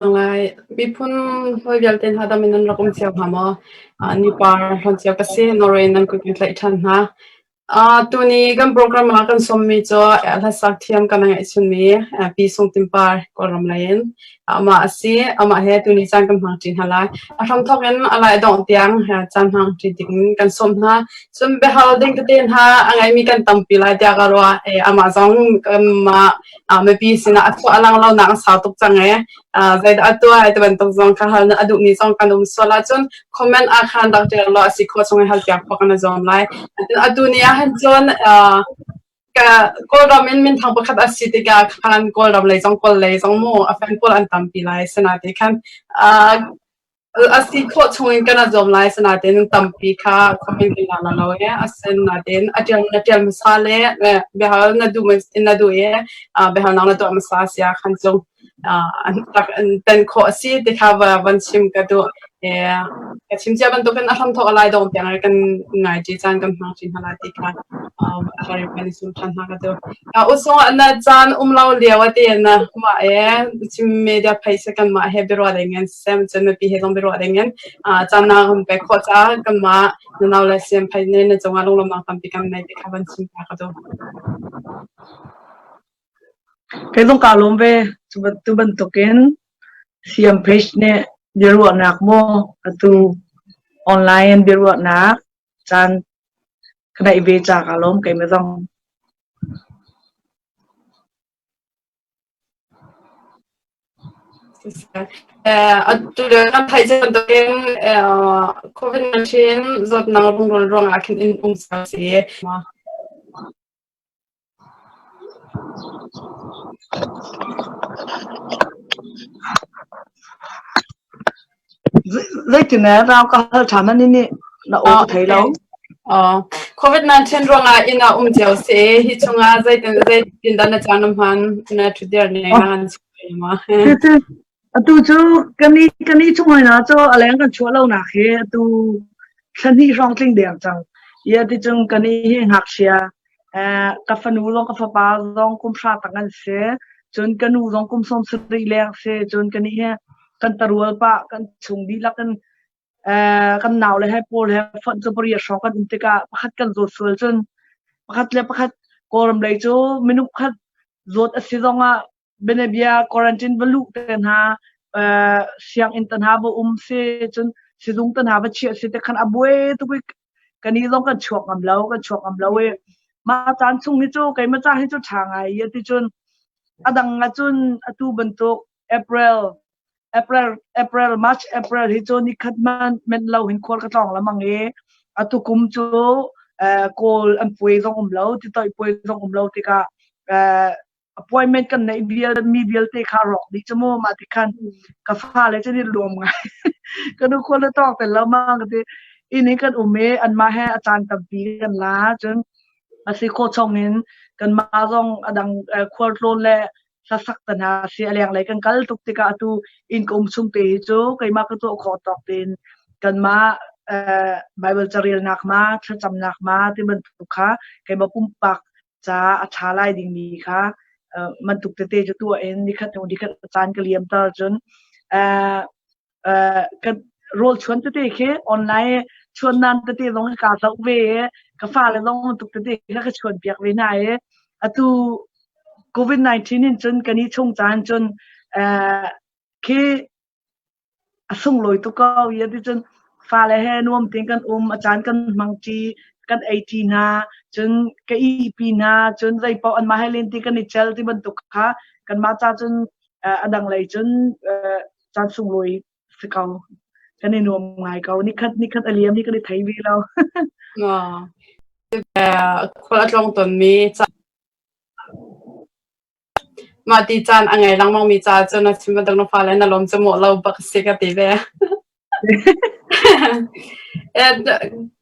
Ngai miphun hawi vialte hna dam in nan rak um cio hnga maw? Uh, nipar hlawn cio ka si. Norway nan kut kan tlaih ṭhan hna. Uh, tuni kan program ah kan sawmmi cu hlasak thiam kan ngeihchunmi Pi Sung Tin Par Kawlram lei in amah a si. Amah he tuni caan kan hmang ṭi hna lai. A hramthawk in a lai dongh tiang caan hmang ṭi ding kan sawm hna. Cun biahal ding tete hna a ngeimi kan tampi lai tiah ka ruah. E, amah zong kanmah mipi sinah a chuah a lang lonak a sau tuk cang e. Zeidah a tuah ti bantuk zong kha hal a duhmi zong kan um sual ahcun comment ah khan rak ṭial law a si khawh chung in hal piak khawh kan i zuam lai. Atu ni ah hin cun Kawlram in minthang pakhat a si tikah khan Kawlram lei zong Kawl lei zong mu a fan pawl an tampi lai sinain khan A si khawh chungin kan i zuam lai asinain tampi kha comment kan la lo i asinain a ṭial na ṭial hmasa le biahal na duh na duh i biahalnak na tuah hmasa si ahkhan cu rak in pen khawh a si ti kha van chim ka duh. Ka chim cia bantukin a hramthawk a lai dong tiang kan ngai ṭi caan kan hmang ṭi hna lai ti kha kan i sum ṭhan hna ka duh. Usung ah na caan um lo lio a ti na mah e Chin media phei se kanmah he biaruah ding in sem cun mipi he zong biaruah ding in caan na kan pek khawh caah kanmah na nau le siam phei ne na cungah lunglawmhnak tampi kan nei ti kha van chim ta ka duh. Kei zong kaa lawm ve. Cu bantukin siam page nih biaruahnak maw atu online biaruahnak caan ka neih ve ca kaa lawm keimah zong. Atu le kan theih cio bantukin COVID-19 zawtnak rungrul ruangah khin inn um cio a si. Zeitin eh rau ka hal ṭhan na nih na aw ka thei lo. COVID-19 ruangah inn ah um cio si. Hi chungah zeitin zeitin dah na caan na hman na ṭhutdir ning na han chim ma? Atu cu kan i kan i chung hoi na cu a leng kan chuah lo nak hi atu thla hnih hrawng tling deng cang. Ia ti cung kan i hi ngakchia ka fanu zong ka fapa zong kum hra tang an si. Cun ka nu zong kum 70 leng si. Cun kan i hi kan tarual pah kan chung dihlak in kan nau le he pawl he fonh cu pariat hrawng kan um tikah pakhat kan zawt sual cun pakhat le pakhat Kawlram lei cu minung pakhat zawt a si zongah bianabia quarantine va luh te hna sianginn te hna va um si cun sizung te hna va chiah si te khan a buai tuk i kan i zong kan chuak ngam lo kan chuak ngam lo i mah caan chung hi cu keimah ca hi cu ṭha ngai i ti cun a dang ah cun atu bantuk April April April March April hi cu nikhat man men lo hin khual ka tlawng lamang i atu kum cu kawl an puai zong um lo ti toih puai zong um lo tikah appointment kan neih vial mi vialte kha rawk dih cu mu mah ti khan ka fale cu ni luam ngai ka nu khual na tawk tel lo ma ka ti inn in kan um i anmah he a caan tampi kan la cun a si khawh chung in kanmah zong a dang khualtlawn le hlasak te hna si a lenglei kan kal tuk tikah atu inn ka um chung te hi cu keimah ka tuah khawh tawk tein kanmah Bible carelnak ma thlacamnak ma ti bantuk kha keimah pumpak ca a ṭha lai dingmi kha bantuk tete cu tuah in nikhat hnu nikhat caan ka liam ter cun ka rawl chuan tete khi online chuan nan tete zong ka zoh ve i ka fale zong bantuk tete kha ka chuan piak ve hna i atu COVID-19 in cun kan i chung caan cun khi A sunglawi tuk ko. Hi ticun fale he nuam tein kan um, a caan kan hmangṭi, kan eiṭi hna, cun ka ihpi hna, cun zeipaoh anmah he lente kan i cel ti bantuk kha kanmah ca cun a dang lei cun caan sunglawi si ko. Kan i nuam ngai ko. Nikhat nikhat a liam hi kan i thei ve lo. Khual a tlawng tawnmi Mah ti caan a ngei lengmangmi caah cun a chim bantuk na fale na lawm cu mawh lo bak a si ka ti ve.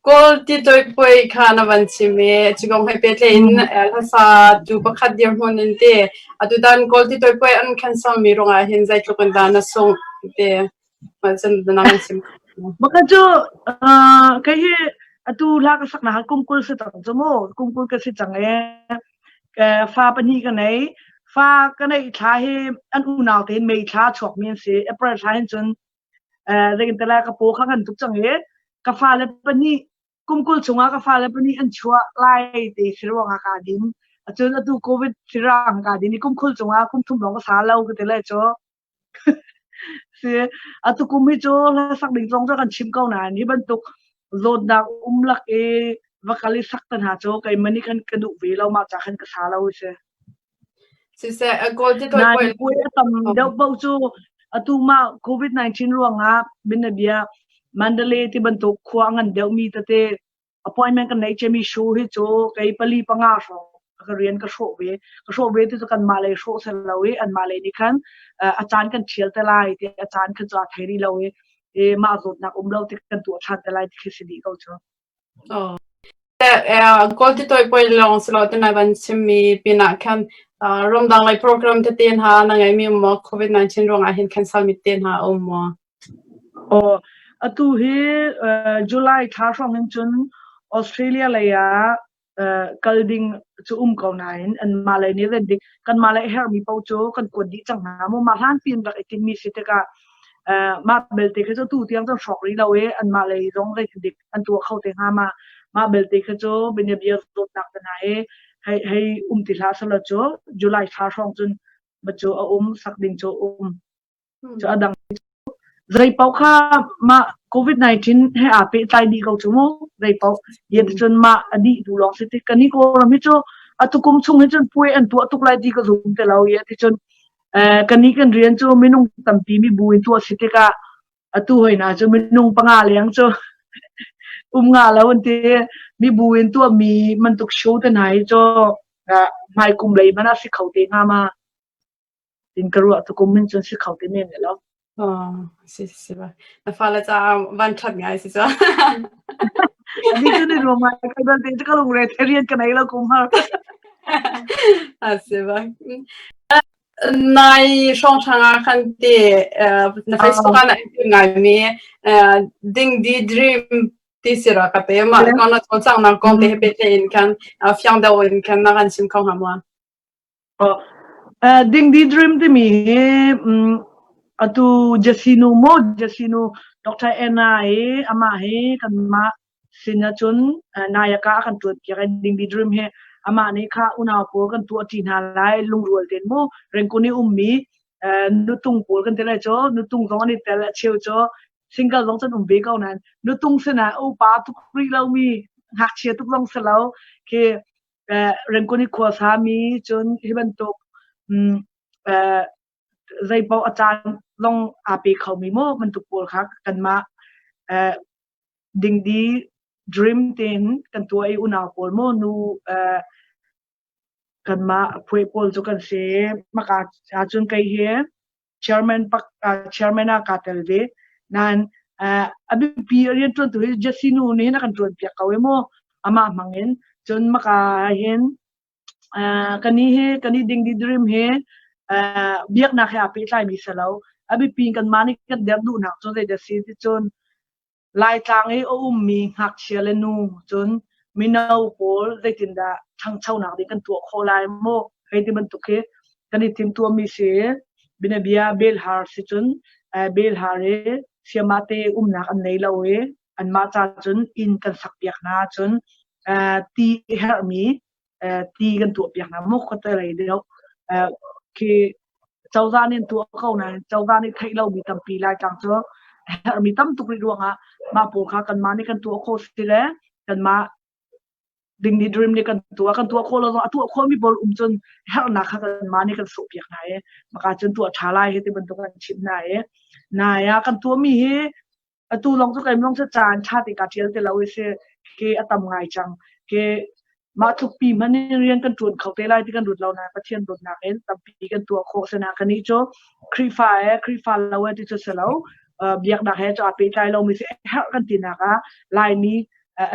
Kawl titoi puai kha na van chim i cu kong he pehtlaih in hlasa tu pakhat dirhmun in ti atutan Kawl titoi puai an cancel mi ruangah hin zeitluk in dah na sungh ti Maka cu kei hi atu hla ka sak nak kum 20 si cang cu mu kum 20 ka si cang i fa pahnih ka nei. Fa ka neih thla hi an unau tein May thla chuakmi an si. April thla hin cun zeitin ka paw kha ngan tuk cang i ka fale pahnih kum 20 chungah ka fale pahnih an chuah lai ti si ruangah kaa din. Cun atu COVID sirang kaa din i kum 20 chungah kum thum lawng ka sa lo ka ti lai cu. Si, atu kum hi cu hlasak ding zong cu kan chim ko nain hi bantuk zawtnak um lak i va kal i sak te hna cu keimah nih khan ka duh ve lo, mah ca khan ka sa lo si. Siseh, a kawl ti toi Nain puai a tam deuh paoh cu atu mah COVID-19 ruangah bianabia Mandalay ti bantuk khua a ngan deuhmi tete appointment kan neih ciami show hi cu kei pali panga hrawng ka rian ka hrawh ve. Ka hrawh ve ti cu kanmah lei hrawh sel lo i anmah lei nih khan a caan kan ṭhial te lai ti a caan kha cu aa thei rih lo i mah zawtnak um lo ti kan tuah ṭhan te lai ti khi si dih ko cu. Oh. Kawl ti toi poi lawng si lo ti nai van chimmi pinah khan ramdang lei program tete hna na ngeimi um maw? COVID-19 ruangah hin cancel mi te hna um maw? Aw, atu hi July thla hrawng in cun Australia lei ah kal ding cu um ko nain anmah lei nih ren ding kanmah lei herhmi paoh cu kan kuat dih cang hna mu. Mah hlan piin rak i timmi si tikah mah belte khi cu tu tiang cun hrawk rih lo i anmah lei zong zeitin an tuah kho te hnga ma. Mah belte khi cu bianabia zawtnak te hna hi hei hei um ti hlah selaw cu July thla hrawng cun cu a um sak ding cu um. Cu a dang zei paoh kha mah COVID-19 he aa pehtlai dih ko cu mu. Zei paoh yet cun mah a dih tu lawng si ti kan i Kawlram hi cu atu kum chung hi cun puai an tuah tuk lai ti ka zum te lo ye ti cun kan i kan rian cu minung tampi mi bu in tuah si tikah atu hoi na cu minung panga leng cu um nga lo an ti mi bu in tuah mi mantuk show te hna hi cu hmai kum lei man a si kho te hnga ma Tin ka ruah tukum in cun si kho te men lo. Oh, si si ba. Na fale caah van ṭhat ngai si cu. Ani cu ni ruang ngai kai bal te ka lungre the rian ka nei lo kum har. A si ba. Nai hrawng hrang ah khan ti na Facebook ah na ngai mi ding di dream ti si ra ka te ma kong na cawlcang nak kong te he pe in khan fiang deuh in khan na kan chim kho hnga maw? Dingdi Dream timi hi atu Jesinu maw Jesinu Dr. Anna hi amah hi kanmah sin ahcun Nayaka a kan ṭuanpiak i Dingdi Dream hi amah nih kha unau pawl kan tuahṭi hna lai lungrual tein mu Rengkun i ummi nutung pawl kan ti lai cu nutung zong an i tel a cheu cu single zong can um ve ko nain nutung sinah upa tuk rih lomi ngakchia tuk zong si lo khi Rengkun i khuasami cun hi bantuk zeipaoh a caan zong aa pe khomi maw bantuk pawl kha kanmah dingdi dream tein kan tuah i unau pawl maw nu kanmah phuai pawl cu kan si. Maka ahcun kei hi chairman pak chairman ah kaa tel ve. Nain a biapi rianṭuantu hi Jesse nu nih hin a kan ṭuanpiak ko i mu amah hmang in cun maka hin kani hi kani dingdi dream hi biaknak he aa pehtlaimi si lo. A biapi in kanmah nih kan der duhnak cu zeidah si ti cun Laitlang i a ummi ngakchia le nu cun mino pawl zeitindah ṭhangchonak ding kan tuah khawh lai maw hei ti bantuk hi kan i timhtuahmi si. Bianabia Belhar si cun Belhar i sayamate umnak an nei lo i anmah ca cun inn kan sakpiak hna cun ti herhmi ti kan tuahpiak hna maw khuate lei deuh khi cozah nih an tuah ko nain cozah nih theih lomi tampi Laitlang cu herhmi tam tuk rih ruangah mah pawl kha kanmah nih kan tuah khawh si le kanmah ding nih dream nih kan tuah khawh lo zong a tuah khawhmi pawl um cun herhnak kha kanmah nih kan sawhpiak hna i maka cun tuah ṭha lai hi ti bantuk kan chimh hna i nai ah kan tuahmi hi Atu lawng cu keimah lawng cu caan ṭha te kaa ṭial ti lo i si ke a tam ngai cang. Ke mah tluk pi hmanh in rian kan ṭuan kho te lai ti kan ruat lo nain Pathian dawtnak in tampi kan tuah khawh. Asinain kannih cu Khrihfa he Khrihfa lo he ti cu si lo. Biaknak he cu aa pehtlai lomi si herh kan tinak ah Laimi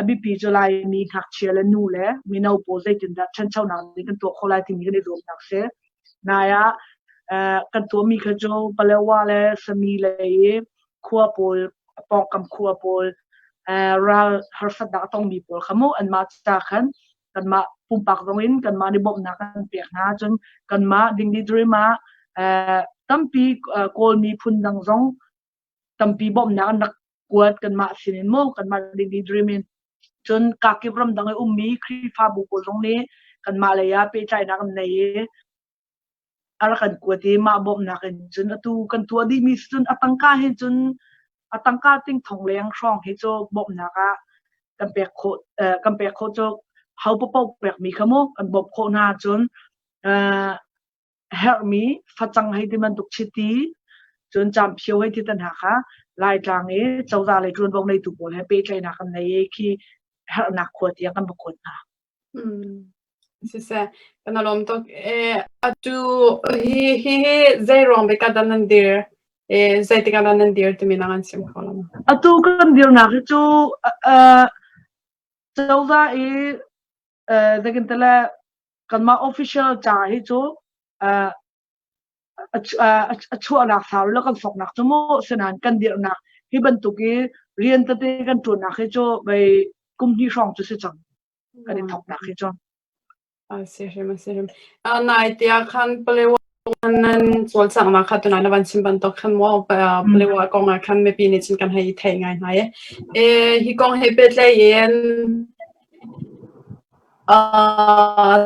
a biapi cu Laimi ngakchia le nu le mino pawl zeitindah ṭhanchonak ding kan tuah khawh lai timi kan i zuamnak si. Nai ah kan tuahmi kha cu Palewa le Sami lei i khua pawl pawngkam khua pawl ral harsatnak a tongmi pawl kha mu anmah ca khan. Kanmah pumpak zong in kanmah nih bawmhnak kan pek hna. Cun kanmah Dingdi Dream ah tampi Kawl miphun dang zong tampi bawmhnak an rak kuat kanmah sin in maw kanmah Dingdi Dream in. Cun kakip ramdang i ummi Khrihfabu pawl zong nih kanmah lei ah pehtlaihnak an nei i a rak kan kuat i mah bawmhnak in cun atu kan tuah dihmi cun a tangka hin cun a tangka ting thong leng hrawng hi cu bawmhnak ah kan pek khawh kan pek khawh cu ho paoh pekmi kha mu kan bawmh khawh hna cun herhmi facang hei ti bantuk chiti cun camphio hei ti tan hna kha Laitlang i cozah lei ṭuanvo neitu pawl he pehtlaihnak kan nei i khi herhnak khua tiang kan va kuat hna. Siseh, kan i lawm tuk. Atu hi hi hi zei ruang bik ah dah nan dir? Zeitik ah dah nan dir timi na kan chim kho lo maw? Atu kan dirnak hi cu cozah i zeitin kanmah official ca hi cu a chuahnak sau le kan soknak cu mu sinain kan dirhnak hi bantuk i rian tete kan ṭuannak hi cu bei kum hnih hrawng cu si cang. Kan i thawknak hi cu. A si hrim a si hrim. Nai tiah khan Palewa nan cawlcanghnak kha tunai na van chim bantuk khan maw Palewa kong ah khan mipi nih cun kan hei i theih ngai hna i. Hi kong he pehtlaih in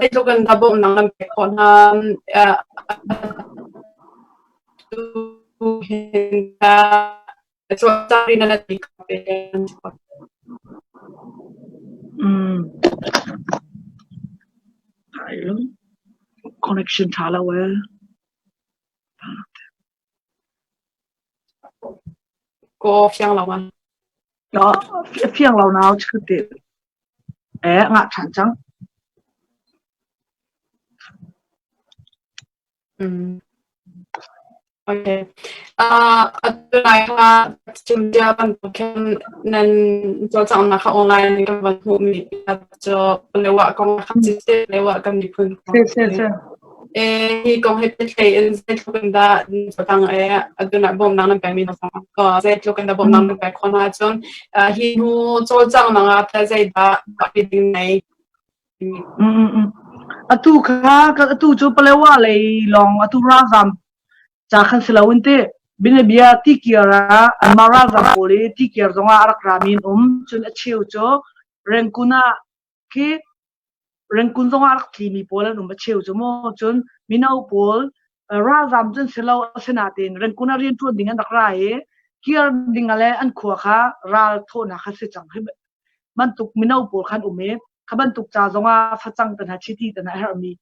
zeitluk in dah bawmhnak nan pek khawh hna? Connection ṭha lo ee. Kaw fiang lo ma? Fiang lo nau chikhat Eh, ngah ṭhan cang. Okay. Atu lai kha chim cia bantuk khin nan cawlcanghnak kha online in kan van hmuhmi cu Palewa kong kha siseh Palewa kan miphun kong. Hi kong he pehtlaih in zeitluk in dah cawlcang i atu nah bawmhnak nan pekmi hna zong zeitluk in dah bawmhnak nan pek khawh hna ahcun hi hnu cawlcanghnak ah teh zeidah tuahpi ding nei? Atu kha atu cu Palewa lei lawng atu ralzam ca khan si loin ti bianabia tikir ah anmah ralzam pawl i tikir zongah a rak rami an um. Cun a cheu cu Rangoon ah khi Rangoon zongah a rak tlimi pawl an um a cheu cu mu. Cun mino pawl ralzam cun si lo asinain Rangoon ah rianṭuan ding an rak ra i kir ding ah le an khua kha ral thawhnak kha si cang. Hi bantuk mino pawl khan um i kha bantuk ca zongah facang te hna chiti te hna a herhmi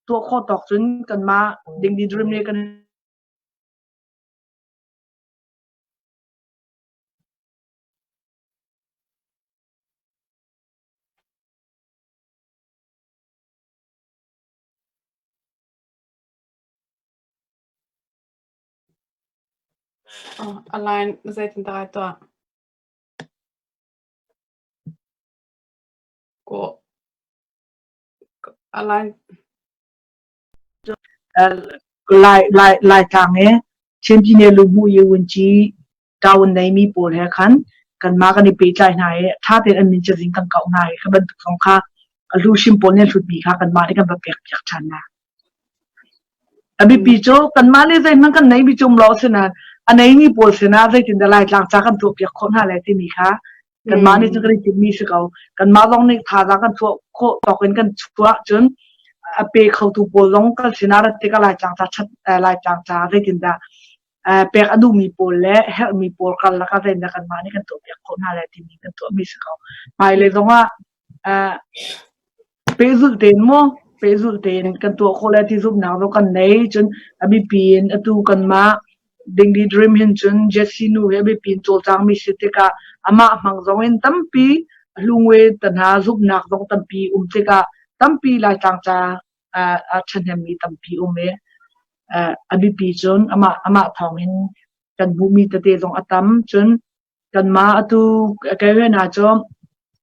tuah khawh tawk cun kanmah dingdi dream nih kan A line zeitindah ai tuah? Laitlang i Chin Pyine Luhmuhyi Vunci ṭaun neimi pawl he khan kanmah kan i pehtlai hna i ṭha tein an min cazin kan kauh hna i kha bantuk zong kha a hluhrim pawl nih an hlutmi kha kanmah nih kan va pekpiak ṭhan hna. A biapi cu kanmah nih zeihmanh kan neimi cu um lo asinain a neimi pawl sinah zeitindah Laitlang ca kan tuahpiak khawh hna lai timi kha Kanmah nih cun kan i timhmi si ko. Kanmah zong nih thazaang kan chuah khawh tawk in kan chuah cun a pe khotu pawl zong kan sinah rat tikah Laitlang ca ṭhat Laitlang ca zeitindah pek a duhmi pawl le herhmi pawl karlak ah zeitindah kanmah nih kan tuahpiak khawh hna lai timi kan tuahmi si ko. Hmailei zongah Pehzulh tein maw pehzulh tein kan tuah khawh lai ti zumhnak zong kan nei. Cun a biapi in atu kanmah Dingdi Dream hin cun Jesse nu hi a biapi in cawlcangmi si tikah amah hmang zong in tampi hlungwe te hna zumhnak zong tampi um tikah tampi Laitlang ca a ṭhahnemmi tampi um i a biapi cun amah amah thawng in kan hmuhmi tete zong a tam. Cun Kanmah atu kei rian ah cu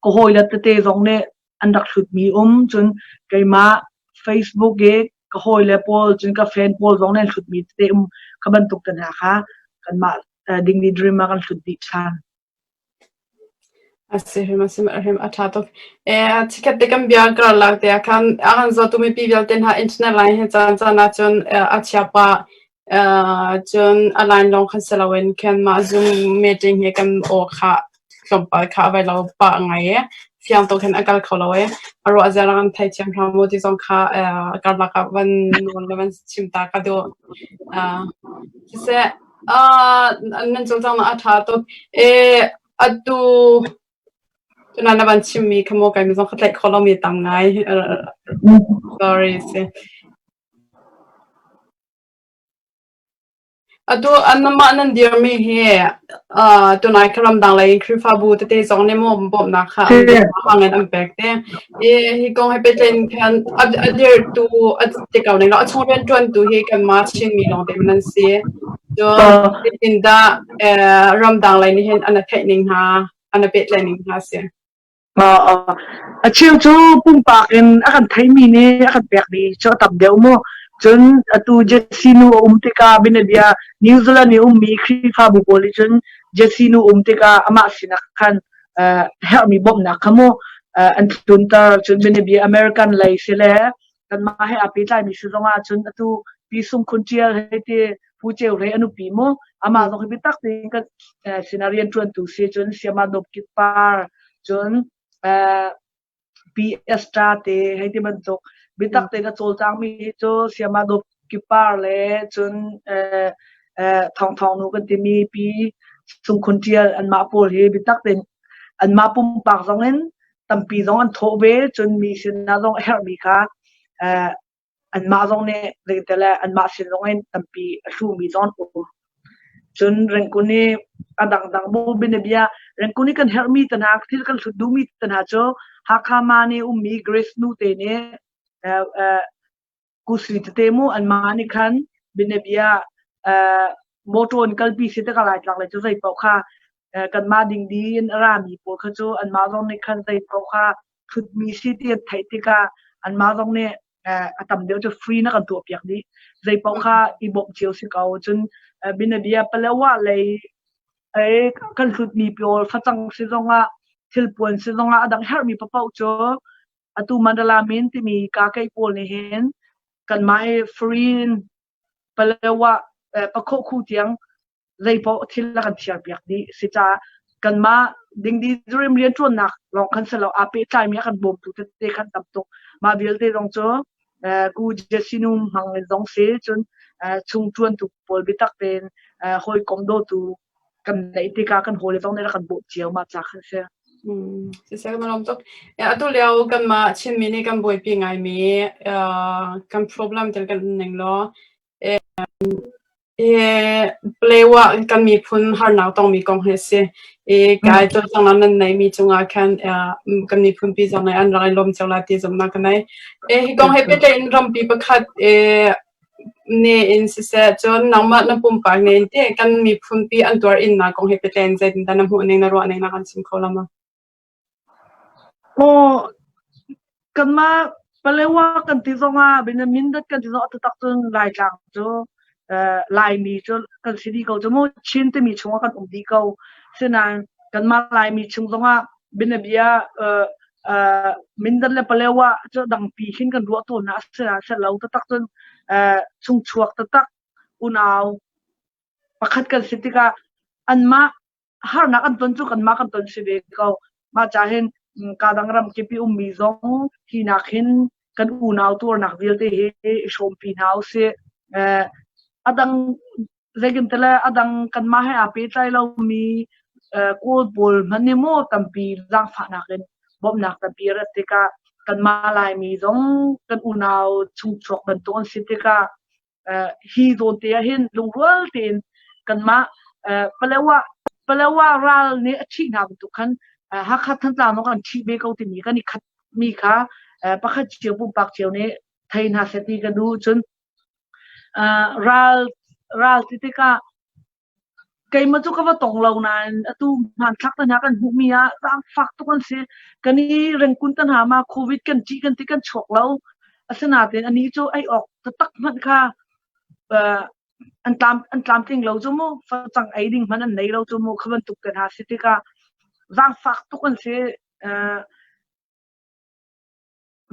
ka hawile tete zong nih an rak hlutmi um. Cun keimah Facebook i ka hawile pawl cun ka friend pawl zong nih an hlutmi tete um. Kha bantuk te hna kha kanmah Dingdi Dream ah kan hlut dih ṭhan. A si hrim a si hrim a ṭha tuk. Chikkhat te kan bia karlak te ah khan a kan zawtu mipi vialte hna internet line hi caan caan ahcun a chia pah. Cun a line lawng khan si loin khan mah Zoom meeting hi kan aw kha tlawmpal kha a vai lo pah ngai i fiang tuk hin a kal kho lo i a ruah zia kan theithiam hram mu ti zong kha karlak ah van nawl le van chim ta ka duh. Siseh, nan cawlcanghnak a ṭha tuk. Atu tuna na van chimmi kha maw keimah zong ka tlaih khawh lomi tam ngai. Sorry si. Atu anmah nan dirmi hi tunai ka ramdang lei in Khrihfabu tete zong nih maw bawmhnak kha an in an pek te. Hi kong he pehtlai in khan a dirtu a ti ko ning law a chung rianṭuantu hi kanmah Chinmi lawng te nan si. Cun zeitindah ramdang lei nih hin an theih ning hna, an pehtlaih ning hna a si? A cheu cu pumpak in a kan theimi nih a kan pekmi cu a tam deuh mu. Cun atu Jesse nu a um tikah bianabia New Zealand i ummi Khrihfabu pawl nih cun Jesse nu um tikah amah sinak khan herhmi bawmhnak kha mu an tlunter. Cun bianabia American lei si le kanmah he aa pehtlaimi si zongah cun atu Pi Sung Khun Ṭial hei ti Pu Ceu Hlei a nupi mu amah zong hi biatak tein kan sinah rianṭuantu si cun Siama Dawp Kit Par cun Pi Esther te hei ti bantuk biatak tein a cawlcangmi hi cu Siama Dawp Kit Par le cun Thawng Thawng nu kan timi Pi Sung Khun Ṭial anmah pawl hi biatak tein anmah pumpak zong in tampi zong an thawh ve cun mi sinah zong a herhmi kha anmah zong nih zeitele anmah sin zong in tampi a hlumi zong an um. Cun Rengkun i a dangdang bu bianabia Rengkun i kan herhmi te hna thil kan hlut duhmi te hna cu Hakha ma nih ummi Grace nu te nih kusui tete mu anmah nih khan bianabia motor in kalpi si tikah Laitlang lei cu zei paoh kha kanmah dingdi in a rami pawl kha cu anmah zong nih khan zei paoh kha ṭhutmi si ti an theih tikah anmah zong nih a tam deuh cu free na kan tuahpiak dih. Zei paoh kha i bawmh cio si ko. Cun bianabia Palawa lei kan hlutmi pawl facang si zongah thilpuan si zongah a dang herhmi paohpaoh cu atu Mandala Min timi kakei pawl nih hin kanmah i free in Palawa Pakhawhkhu tiang zeipaoh thil a kan thiarpiak dih si caah kanmah dingdi zurim rianṭuannak lawng khan si lo aa pehtlaimi a kan bawmtu tete khan tam tuk. Mah vialte zong cu ku Jesinum hmang in zong si cun chung ṭuantu pawl biatak tein hawikom dawtu kan neih tikah kan hawile zong nih rak kan bawmh cio mah ca khan si. Siseh kan lawm tuk. Atu lio kanmah Chinmi nih kan buaipi ngaimi kan problem tel kan ning law Palewa kan miphun harnak tongmi kong hi a si. I kai cawlcanghnak nan neihmi cungah khan kan miphunpi zong nih an rak i lawm cio lai ti zumhnak ka nei. Hi kong he pehtlai in rampi pakhat ne in siseh cun nangmah na pumpak ne in teh kan miphunpi an tuar innak kong he pehtlai in zeitindah na hmuh ning na ruah ning na kan chim kho la maw? Aw, kanmah Palewa kan ti zongah Mindat kan ti zongah taktak cun Laitlang cu Laimi cu kan si dih ko cu mu. Chin timi chungah kan um dih ko. Sinain kanmah Laimi chung zongah bianabia Mindat le Palewa cu dangpi khin kan ruah tawn hna. Asinain selo taktak cun chungchuak taktak unau pakhat kan si tikah anmah harnak an ton cu kanmah kan ton si ve ko. Mah ca hin kadang ram kip i ummi zong hi nak hin kan unau tuarnak vialte hi i hrawmpi hna usih. A dang zeitin tele a dang kanmah he aa pehtlai lomi Kawl pawl hmanh nih maw tampi zaangfahnak in bawmhnak tampi rat tikah kanmah Laimi zong kan unau chungchuak bantuk an si tikah hi zawn te ah hin lungrual tein kanmah Palewa Palewa ral nih a ṭhih hna bantuk khan Hakha Thantlang zong an ṭhih ve ko timi kan i khat mi kha pakhat cio pumpak cio nih thei hna seh ti ka duh cun ral ral ti tikah Keimah cu ka va tong lo nain atu hmanthlak te hna kan hmuhmi ah zaangfak tuk an si. Kan i rengkun te hna ma COVID kan ṭih kan ti kan chuak lo. Asinain anih cu ei awk taktak hmanh kha uh, an tlam an tlamtling lo cu mu. Facang ei ding hmanh an nei lo cu mu. Kha bantuk te hna si tikah. Zaangfak tuk an si.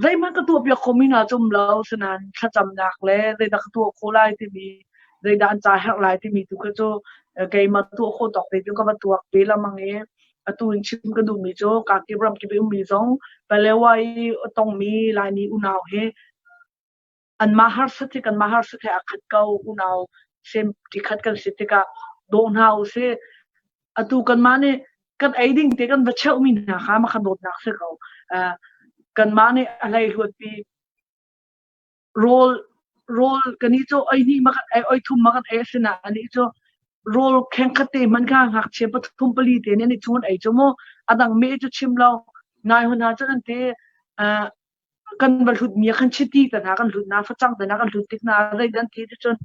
Zeihmanh ka tuahpiak khomi hna cu um lo, asinain thlacamnak le zeidah ka tuah khawh lai timi, zeidah an ca herh lai timi tu kha cu keimah tuah khawh tawk te cu ka va tuak ve lengmang i atu in chim ka duhmi cu kakip ramkip i ummi zong Palewa i a tongmi Laimi unau hi anmah harsat hi kanmah harsat he aa khat ko. Unau sem ṭi khat kan si tikah daw hna usih. Atu kanmah nih kan ei ding te kan va cheuhmi hna kha mah kha dawtnak si ko. Kanmah nih a hleihluatpi rawl rawl kan i cu oi hnih ma kan ei oi thum ma kan ei asinain anih cu rawl kheng khat te hmanh kha ngakchia pathum pali te nih an i chun ei cu mu a dang meh cu chim lo nai hun hna cun an ti kan va hlutmi ah khan chiti te hna kan hlut hna, facang te hna kan hlut tik hna zei an ti cun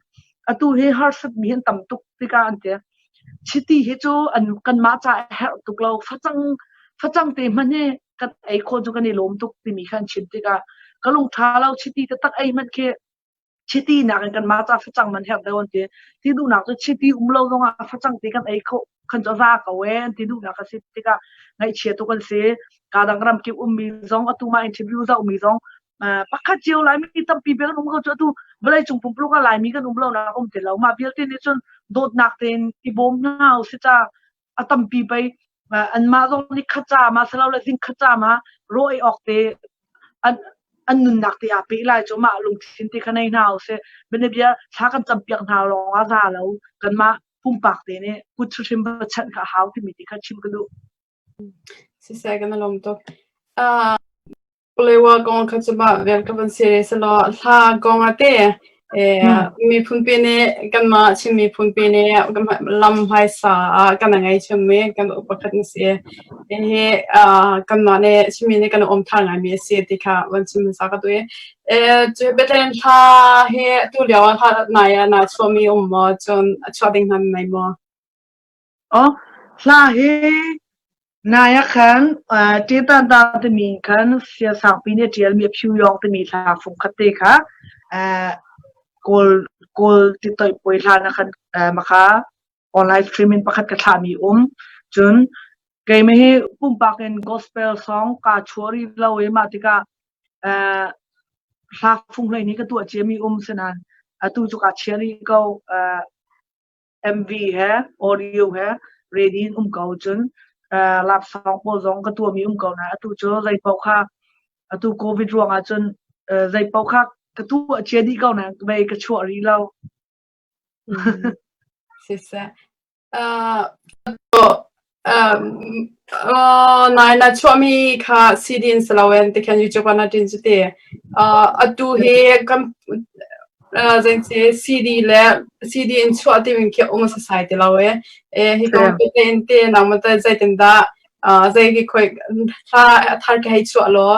atu hi harsatmi an tam tuk tikah an ti. Chiti hi cu an kanmah ca a herh tuk lo. Facang facang te hmanh hi kan ei khawh cu kan i lawm tuk timi kha an chim tikah ka lung ṭha lo chiti taktak ei hmanh khi chiti nakin kanmah ca facang man herh deuh an ti. Ti duhnak cu chiti um lo zongah facang te kan ei khawh khan cu a za ko ee an ti duhnak a si tikah ngaihchia tuk an si. Ka dang ram kip ummi zong atu mah interview zohmi zong pakhat cio Laimi tampi bel um ko cu atu vawleicung pumpuluk ah Laimi kan um lo nak um ti lo. Mah vialte nih cun dawtnak tein i bawm hna usih ca a tampi pei anmah zong nih khaca ma silole zing khaca ma raw ei awk te an an nunnak te aa pe lai cu mah lungthin te kha nei hna usih. Bianabia thla kan campiak hna lawng ah za lo kanmah pumpak te nih kut hrim va chanh kha a hau timi ti kha chim ka duh. Siseh kan i lawm tuk. Palewa kong kha cu mah vial ka van si selaw hla kong ah te miphunpi nih kanmah Chin miphunpi nih lam hmaisa ah kan ngei chimmi kan pakhat na si. Hihi kanmah nih Chinmi nih kan um ṭha ngaimi a si ti kha van chim hmasa ka duh i cu Bethlehem hla hi tu lio ah hla nai ah naa chuahmi um maw cun a chuah ding hna nan nei maw? Oh, hla hi nai ah khan Ṭetanta timi khan Siasangpi nih a ṭialmi a Phyuyawng timi hla fungkhat te kha Kawl Kawl titoih puai hlan ah khan makha online streaming pakhat ka thlahmi um. Cun keimah hi pumpak in gospel song kaa chuah rih lo i mah tikah hla fung hlei nih ka tuah ciami um sinain atu cu kaa chia rih ko. MV he audio he ready in um ko cun laksawng pawl zong ka tuahmi um ko na atu cu zei paoh kha atu covid ruangah cun zei paoh kha ka tuah cia dih ko na vei ka chuah rih lo. Siseh. Nai na chuahmi kha CD in si loin tikhan YouTube ah na ṭin cu ti. Atu hi kan zeici CD le CD in chuah timi khi um sasai ti lo ee. Hi kong tete in te nangmah teh zeitindah zei hi khoi hla a thar ka hei chuah law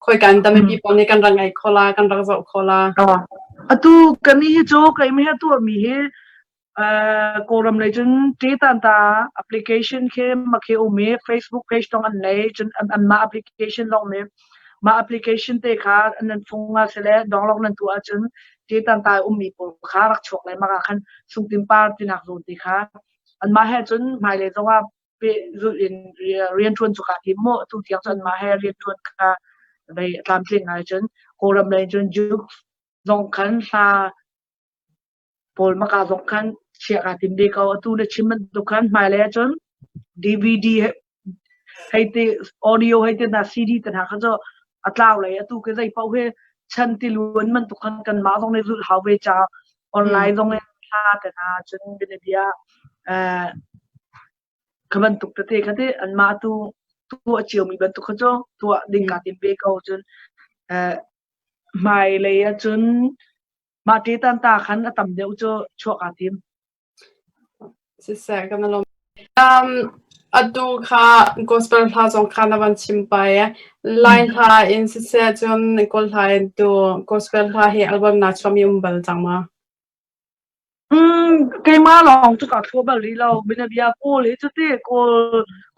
khoi kan dah mipi pawl nih kan rak ngaih khawh la, kan rak zoh khawh la. Atu kami hi cu keimah hi tuahmi hi Kawlram lei cun ṭetanta application khi makhi um i Facebook page zong an nei cun anmah application zong nih mah application te kha nan fung ah sile download nan tuah ahcun ṭetanta i ummi pawl kha rak chuak le mah ah khan sungtin par tinak zawn te kha anmah he cun hmailei zongah pehzulh in rianṭuan cu kaa tim maw atu tiang cu anmah he rianṭuan kha vei a tlamtling ngai cun Kawlram lei cun Jukes zong khan hla pawl maka zong khan chiah kaa tim ve ko. Atu na chim bantuk khan hmailei ahcun DVD hei ti audio hei ti na CD te hna kha cu a tlau lei atu ke zei paoh hi chan tiluan bantuk khan kanmah zong nih zulh hau ve caah online zong in hla te hna cun bianabia kha bantuk tete kha ti anmah tu tuah ciomi bantuk kha cu tuah ding kaa tim ve ko cun hmailei ahcun Mah ṭetan ta khan a tam deuh cu chuah kaa tim. Siseh, kan i lawm. Atu kha gospel hla zong kha na van chim pai. Lai hla in siseh cun Kawl hla in tu gospel hla hi album naa chuahmi um bal cang ma? Keimah lawng cu kaa thua bal rih lo. Bianabia Kawl hi cu ti Kawl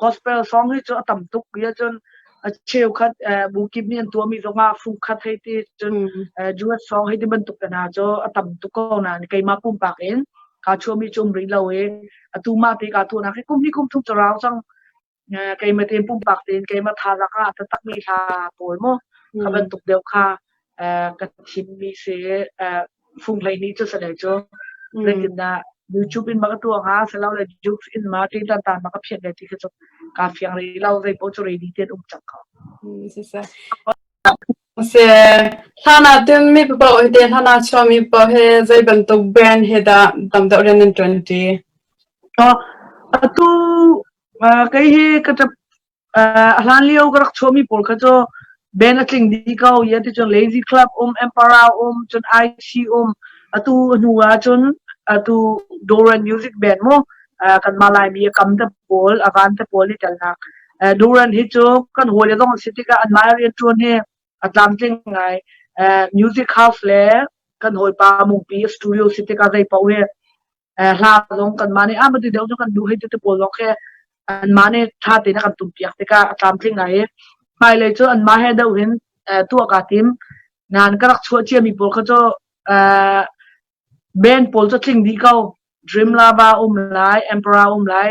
gospel song hi cu a tam tuk ti ahcun a cheukhat bu kip nih an tuahmi zongah fungkhat hei ti cun duet song hei ti bantuk te hna cu a tam tuk ko nain keimah pumpak in kaa chuahmi cu um rih lo i atu mah ti kaa tuahnak hi kum hnih kum thum cu rau cang. Keimah tein pumpak tein keimah thazaang ah taktakmi hla pawl maw kha bantuk deuh kha ka thimmi si fung 12 cu si lai cu. Zeitindah YouTube in ma ka tuah hnga silole Jukes in ma ṭitan tan ma ka phiat lai ti kha cu kaa fiang rih lo zei paoh cu ready tein um cang ko. Siseh. Hlan ah cun mi paoh hi te hlan ah chuahmi paoh hi zei bantuk brand he dah tam deuh rian nan ṭuan ṭi? Atu Kei hi ka ṭap a hlan lio ka rak chuahmi pawl kha cu band a tling dih ko. Ia ti cun Lazy Club um, Emperor um, cun IC um. Atu hnu ah cun atu Doran Music Band mu kanmah Laimi a kam te pawl, a van te pawl i telnak. Doran hi cu kan hawile zong an si tikah anmah rianṭuan hi a tlamtling ngai. Music house le kan hawipa Mungpi studio si tikah zei paoh hi Hla zong kanmah nih ah mati deuh cu kan duh hei ti te pawl zong khi anmah nih ṭha tein a kan tumpiak tikah a tlamtling ngai i hmailei cu anmah he deuh hin tuah kaa tim. Nain ka rak chuah ciami pawl kha cu band pawl cu tling dih ko. Dream Lava um lai, Emperor um lai,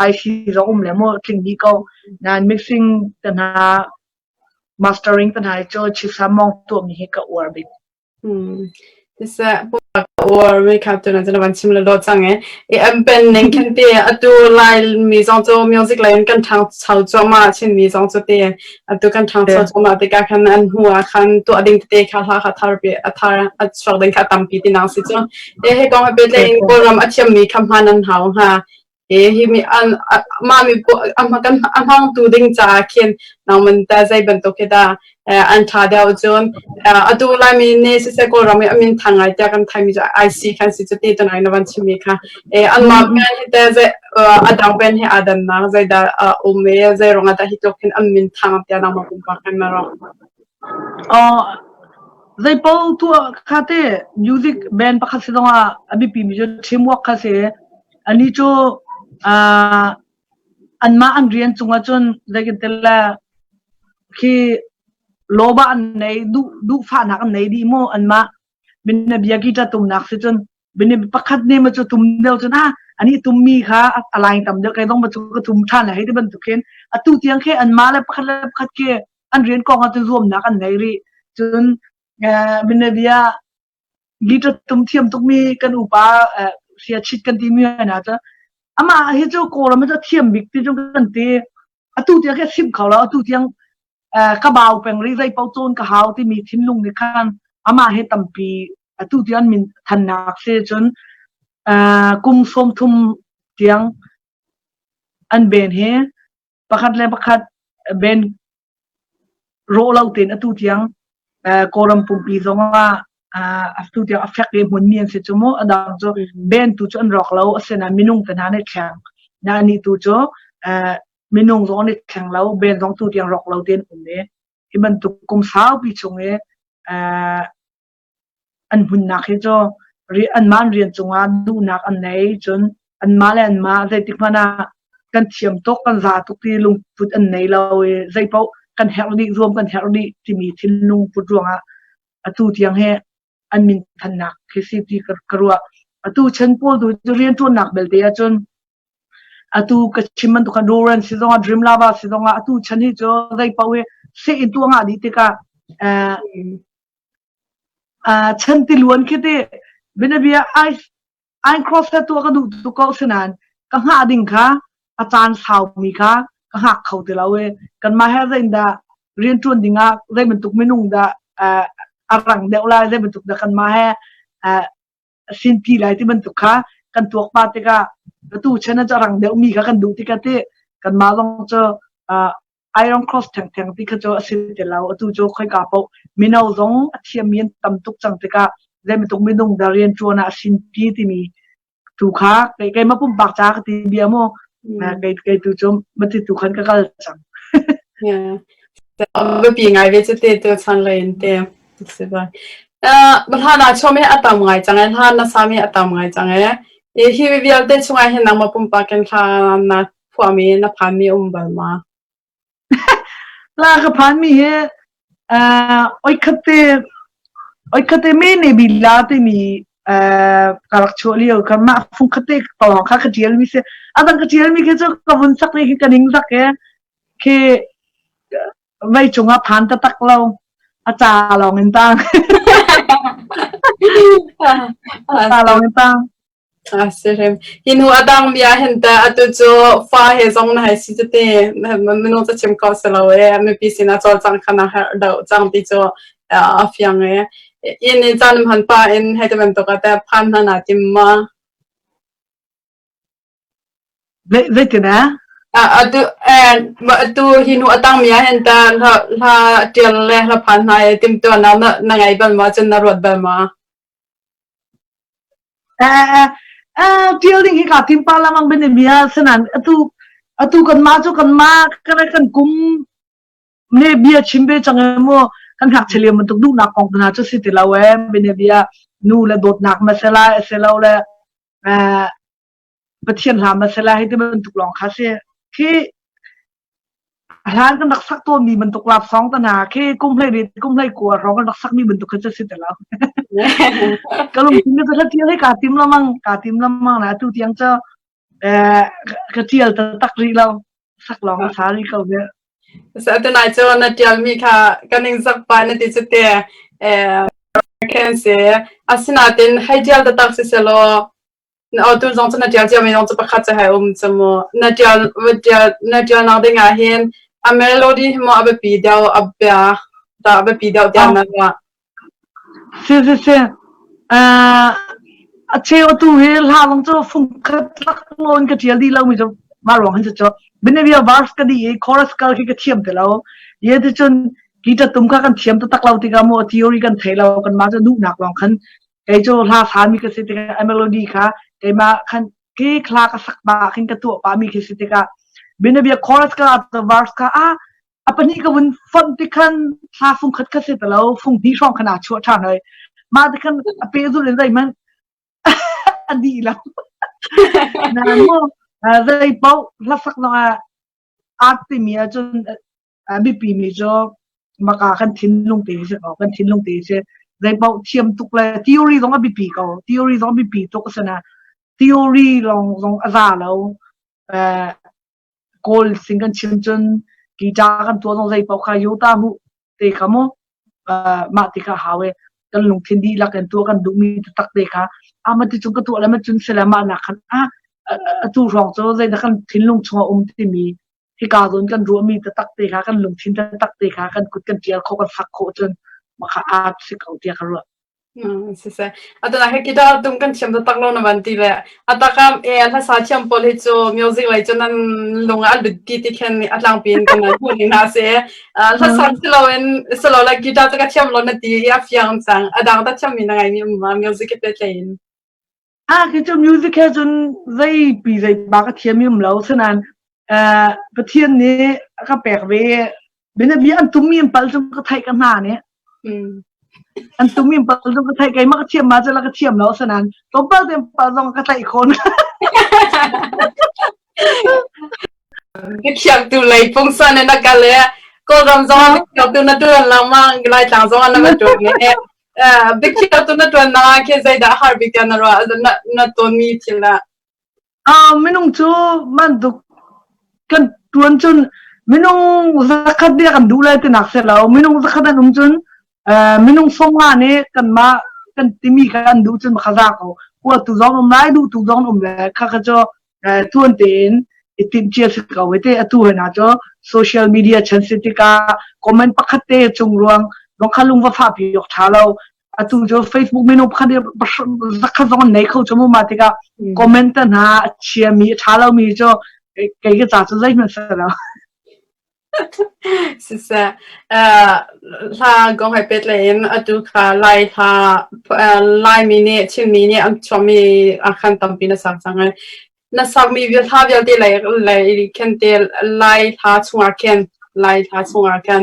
IC zong um le maw tling dih ko. Nain mixing te hna, mastering te hna hi cu Chief Samong tuahmi hi ka uar bik. Siseh, uar mi kha tu na van chim le dawh cang e. I an pen ning khin ti atu Laimi zong cu music lei in kan ṭhangcho cuahmah Chinmi zong cu ti atu kan ṭhangcho cuahmah tikah khan an hnu ah khan tuah ding tete kha hla kha thar pi a thar a chuak ding kha tampi ti nang si cu. E hi kong he pehtlai in Kawlram a thiammi kha hman an hau hnga. Hi mi an mah mi kan a hmangtu ding caah khin nangman ta zei bantuk hi dah an ṭha deuh cun atu Laimi nih siseh Kawlram i a min thang ngai tiah kan theimi cu IC khan si cu ti tunai na van chimmi kha anmah pen hi teh zei a dang pen he aa dannak zeidah a um i zei ruangah dah hi tluk hin an min thang tiah nangmah pumpak hin na ruah? Zeipaoh tuah kha te music band pakhat si zongah a biapimi cu teamwork kha si. Anih cu anmah an rian cungah cun zeitintiah khi lawba an nei duhfahnak an nei dih maw anmah minabia guitar tumnak si cun pakhat ne ma cu tum deuh cun ah ani tummi kha a line tam deuh kai zong ma cu ka tum ṭhan lai hei ti bantuk khin atu tiang khi anmah le pakhat le pakhat khi an rian kong ah cun zuamnak an nei rih cun minabia Guitar tum thiam tukmi kan upa sia chit kan timi hna cu amah hi cu Kawlram cu a thiam bik ti cu kan ti. Atu tiang khi a simh kho lo. Atu tiang ka bau peng rih zei paoh cawn ka hau timi thinlung nih khan amah hi tampi atu tiang min thannak si cun kum 30 tiang an ben hi pakhat le pakhat ben Rawh lo tein atu tiang Kawlram pumpi zongah atu tiang a fek i hmunmi an si cu mu. A dang cu band tu cu an rawk lo. Asinain minung te hna nih thleng. Na nih tu cu minung zong an i thleng lo. Band zong tu tiang rawk lo tein um i hi bantuk kum saupi chung i An hmunnak hi cu anmah an rian cungah duhnak an nei. Cun anmah le anmah zeitik hmanh ah kan thiam tuk, kan za tuk ti lungput an nei lo i zeipaoh kan herh dih, zuam kan herh dih timi thinlung put ruangah atu tiang hi an minthannak khi si ti ka ruah. Atu chan pawl tu cu rianṭuannak belte ahcun atu ka chim bantuk khan Doran si zongah Dream Lava si zongah atu chan hi cu zeipaoh hi seh in tuah ngah dih tikah Chantiluan khi ti bianabia ein cross he tuah ka duh tuk ko asinain ka hngah ding kha a caan saumi kha ka hngak kho ti lo i kanmah he zeitindah rianṭuan dingah zei bantuk minung dah a rang deuh lai zei bantuk dah kanmah he sinpi lai ti bantuk kha kan tuak pah tikah atu chan ah cu a rang deuhmi kha kan duh tikah ti kanmah zong cu Iron Cross thengtheng ti kha cu a si ti lo. Atu cu khoika paoh mino zong a thiammi an tam tuk cang tikah zeibantuk minung dah rianṭuan ah a sinpi timi tu kha kei keimah pumpak ca ka ti bia mu. Kei kei tu cu mati tu khan ka kal cang. Yeah. Biapi ngai ve cu te tu chan lei in te. Si ba. Hlan ah chom hi a tam ngai cang e. Hlan na sami a tam ngai cang e. Hi vialte chungah hin nangmah pumpak in hlan na phuahmi na phanmi um bal ma? La ka phanmi hi oikhat te oikhat te me ne bi la timi Ka rak chuah lio kha mah fung khate tawng kha ka ṭial mi si. A dang ka ṭial mi khi cu ka vun sak ni khi ka ning zak e. Khi vei cung ah phan taktak lo. A ca lawng in tang. A ca lawng in tang. A si hrim. Hi hnu a dang mi ah hin teh atu cu fa he zong na hei si tete minung cu chim kho si lo e mipi sinah cawlcangh kha na herh deuh cang ti cu a fiang e. Inn in caan hman pah in hei ti bantuk ah teh phan hna naa tim ma? Zeitin ah? Atu atu hi hnu a tang mi ah hin teh hla hla ṭial le hla phan hna i timhtuahnak na na ngei bal ma cun na ruat bal ma? Ṭial ding hi kaa tim pah lengmang ben bia asinain atu atu kanmah cu kanmah kan kan kum ne bia chim ve cang e mu kan ngakchia lio bantuk duhnak kong hna cu si ti lo e bene bia nu le dawtnak ma se lai a si lo le Pathian hla ma se lai hei ti bantuk lawng kha si khi Hlan kan rak sak tawnmi bantuk lapsawng te hna khi kum hlei kum hlei kua hrawng kan rak sakmi bantuk kha cu si ti lo. Ka lungthin cu hla tial hi kaa tim lamang, kaa tim lamang na atu tiang cu eh, ka tial taktak rih lo. Sak lawng ka sa rih ko ve. Tunai cu na tialmi kha kan ning zak pa na ti cu te eh khen si. Asinain hei tial taktak si selaw Tu zong cu na ṭial ciami zong cu pakhat cu hei um cu mu. Na ṭial na ṭialnak ding ah hin a melody hi maw a biapi deuh a bia dah a biapi deuh tiah na ruah? Si si si. Uh, a cheu atu hi hla zong cu fungkhat laklawng ka ṭial dih lomi cu mah ruang hin cu bianabia verse ka dih i chorus kal khi ka thiam ti lo. Ye ti cun guitar tum kha kan thiam taktak lo tikah mu theory kan thei lo kan mah cu duhnak lawng khan Kei cu hla sami ka si tikah a melody kha keimah khan ke hla ka sak pah khin ka tuah pahmi khi si tikah bianabia chorus ka verse kha ah a pahnih ka vun fonh ti khan hla fung khat kha si ti lo fung hnih hrawng khan aa chuah ṭhan hoi mah ti khan a pehzulh in zeihmanh a dih lo na mu zei paoh hlasak zong ah art timi ahcun A biapi mi cu maka kan thinlung te hi si ko kan thinlung te hi si zeipaoh thiam tuk le theory zong a biapi ko theory zong a biapi tuk a si na theory lawng zong a za lo kawl sing kan chim cun guitar kan tuah zong zeipaoh kha yota mu te kha mu mah ti kha hau e kan lungthin dihlak in tuah kan duhmi taktak te kha ama ti cung ka tuah le ma cun sile mah nak khan a atu hrawng cu zeidah kan thinlung chungah um timi hika zawn kan ruahmi taktak te kha kan lungthin taktak te kha kan kut kan ṭial khawh kan sak khawh cun maka art si ko tiah ka ruah. Siseh. Atuna he guitar tum kan thiam taktak lo na van ti le atakam e hlasa thiam pawl hi cu music lei cu nan lung ah lut ti ti khen a tlangpi in kan hmu ning hna si. Hlasa silo in silo le guitar cu ka thiam lo na ti i a fiang cang. Adang ta thiam mi na ngai mi um ma music ke pe in. Ah, khi cu music he cun zei pi zei ba ka thiam mi um lo. Sanan Pathian nih a ka pek ve. Bianabia an tummi an pal cu ka theih ka hna nih. An tummi an pal cu ka theih keimah ka thiam ma cu la ka thiam lo sanan tlawmpal te pal zong ka tlaih khon. Ka thiamtu lei pungsan in na kal i Kawlram zong ah biakhiaktu na ṭuan lengmang, Laitlang zong ah na va ṭuan i biakhiaktu na ṭuannak ah khin zeidah a har bik tiah na ruah na, na tawnmi thil ah? Minung cu bantuk kan ṭuan cun minung zakhat bia kan duh lai tinak si lo. Minung zakhat an um cun minung 50 nih kanmah kan timi kha an duh cun kha za ko. Huatu zong um lai, duhtu zong um lai. Kha kha cu tuan tein i timhcia si ko te atu hna cu social media chan si tikah comment pakhat te cung ruang zong kha lung va fah pi awk tha lo atu cu Facebook mino pakhat zakhat zong an nei kho chu mu ma tikah comment te hna a chia mi a tha lo mi cu kei ka ca cu zeihmanh si lo Siseh, hla kong he pehtlai in atu kha Lai hla Laimi nih Chinmi nih an chuahmi ah khan tampi na sak cang i na sakmi hla vialte lei lei khin te Lai hla chungah khin Lai hla chungah khin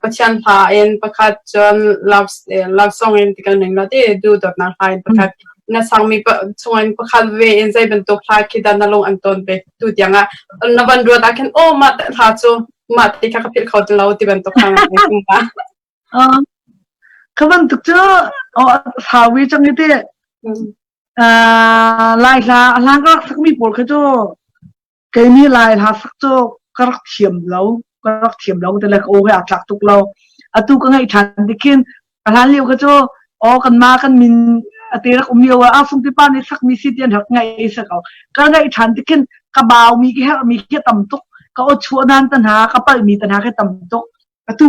Pathian hla in pakhat cun love love song in ti kan ning lo ti duhdawtnak hla in pakhat na sakmi chungin pakhat ve in zei bantuk hla khi dah na lung an ton ve tu tiang ah na van ruat ah khin oh mah hla cu mah ti kha ka philh kho ti lo ti bantuk kha Ka bantuk cu sawi cang i ti. Lai hla a hlan ka rak sakmi pawl kha cu kei nih Lai hla sak cu ka rak thiam lo. Ka rak thiam lo te le ka aw he aa tlak tuk lo. Atu ka ngaih ṭhan tikhin a hlan lio kha cu aw kanmah kan min ate rak um lio ah ah Sungpi pa nih sakmi si ti an rak ngaih i si ko. Ka ngaih ṭhan tikhin ka baumi ka herhmi khi tam tuk. Ka aw chuah dan te hna, ka palhmi te hna khi tam tuk. Atu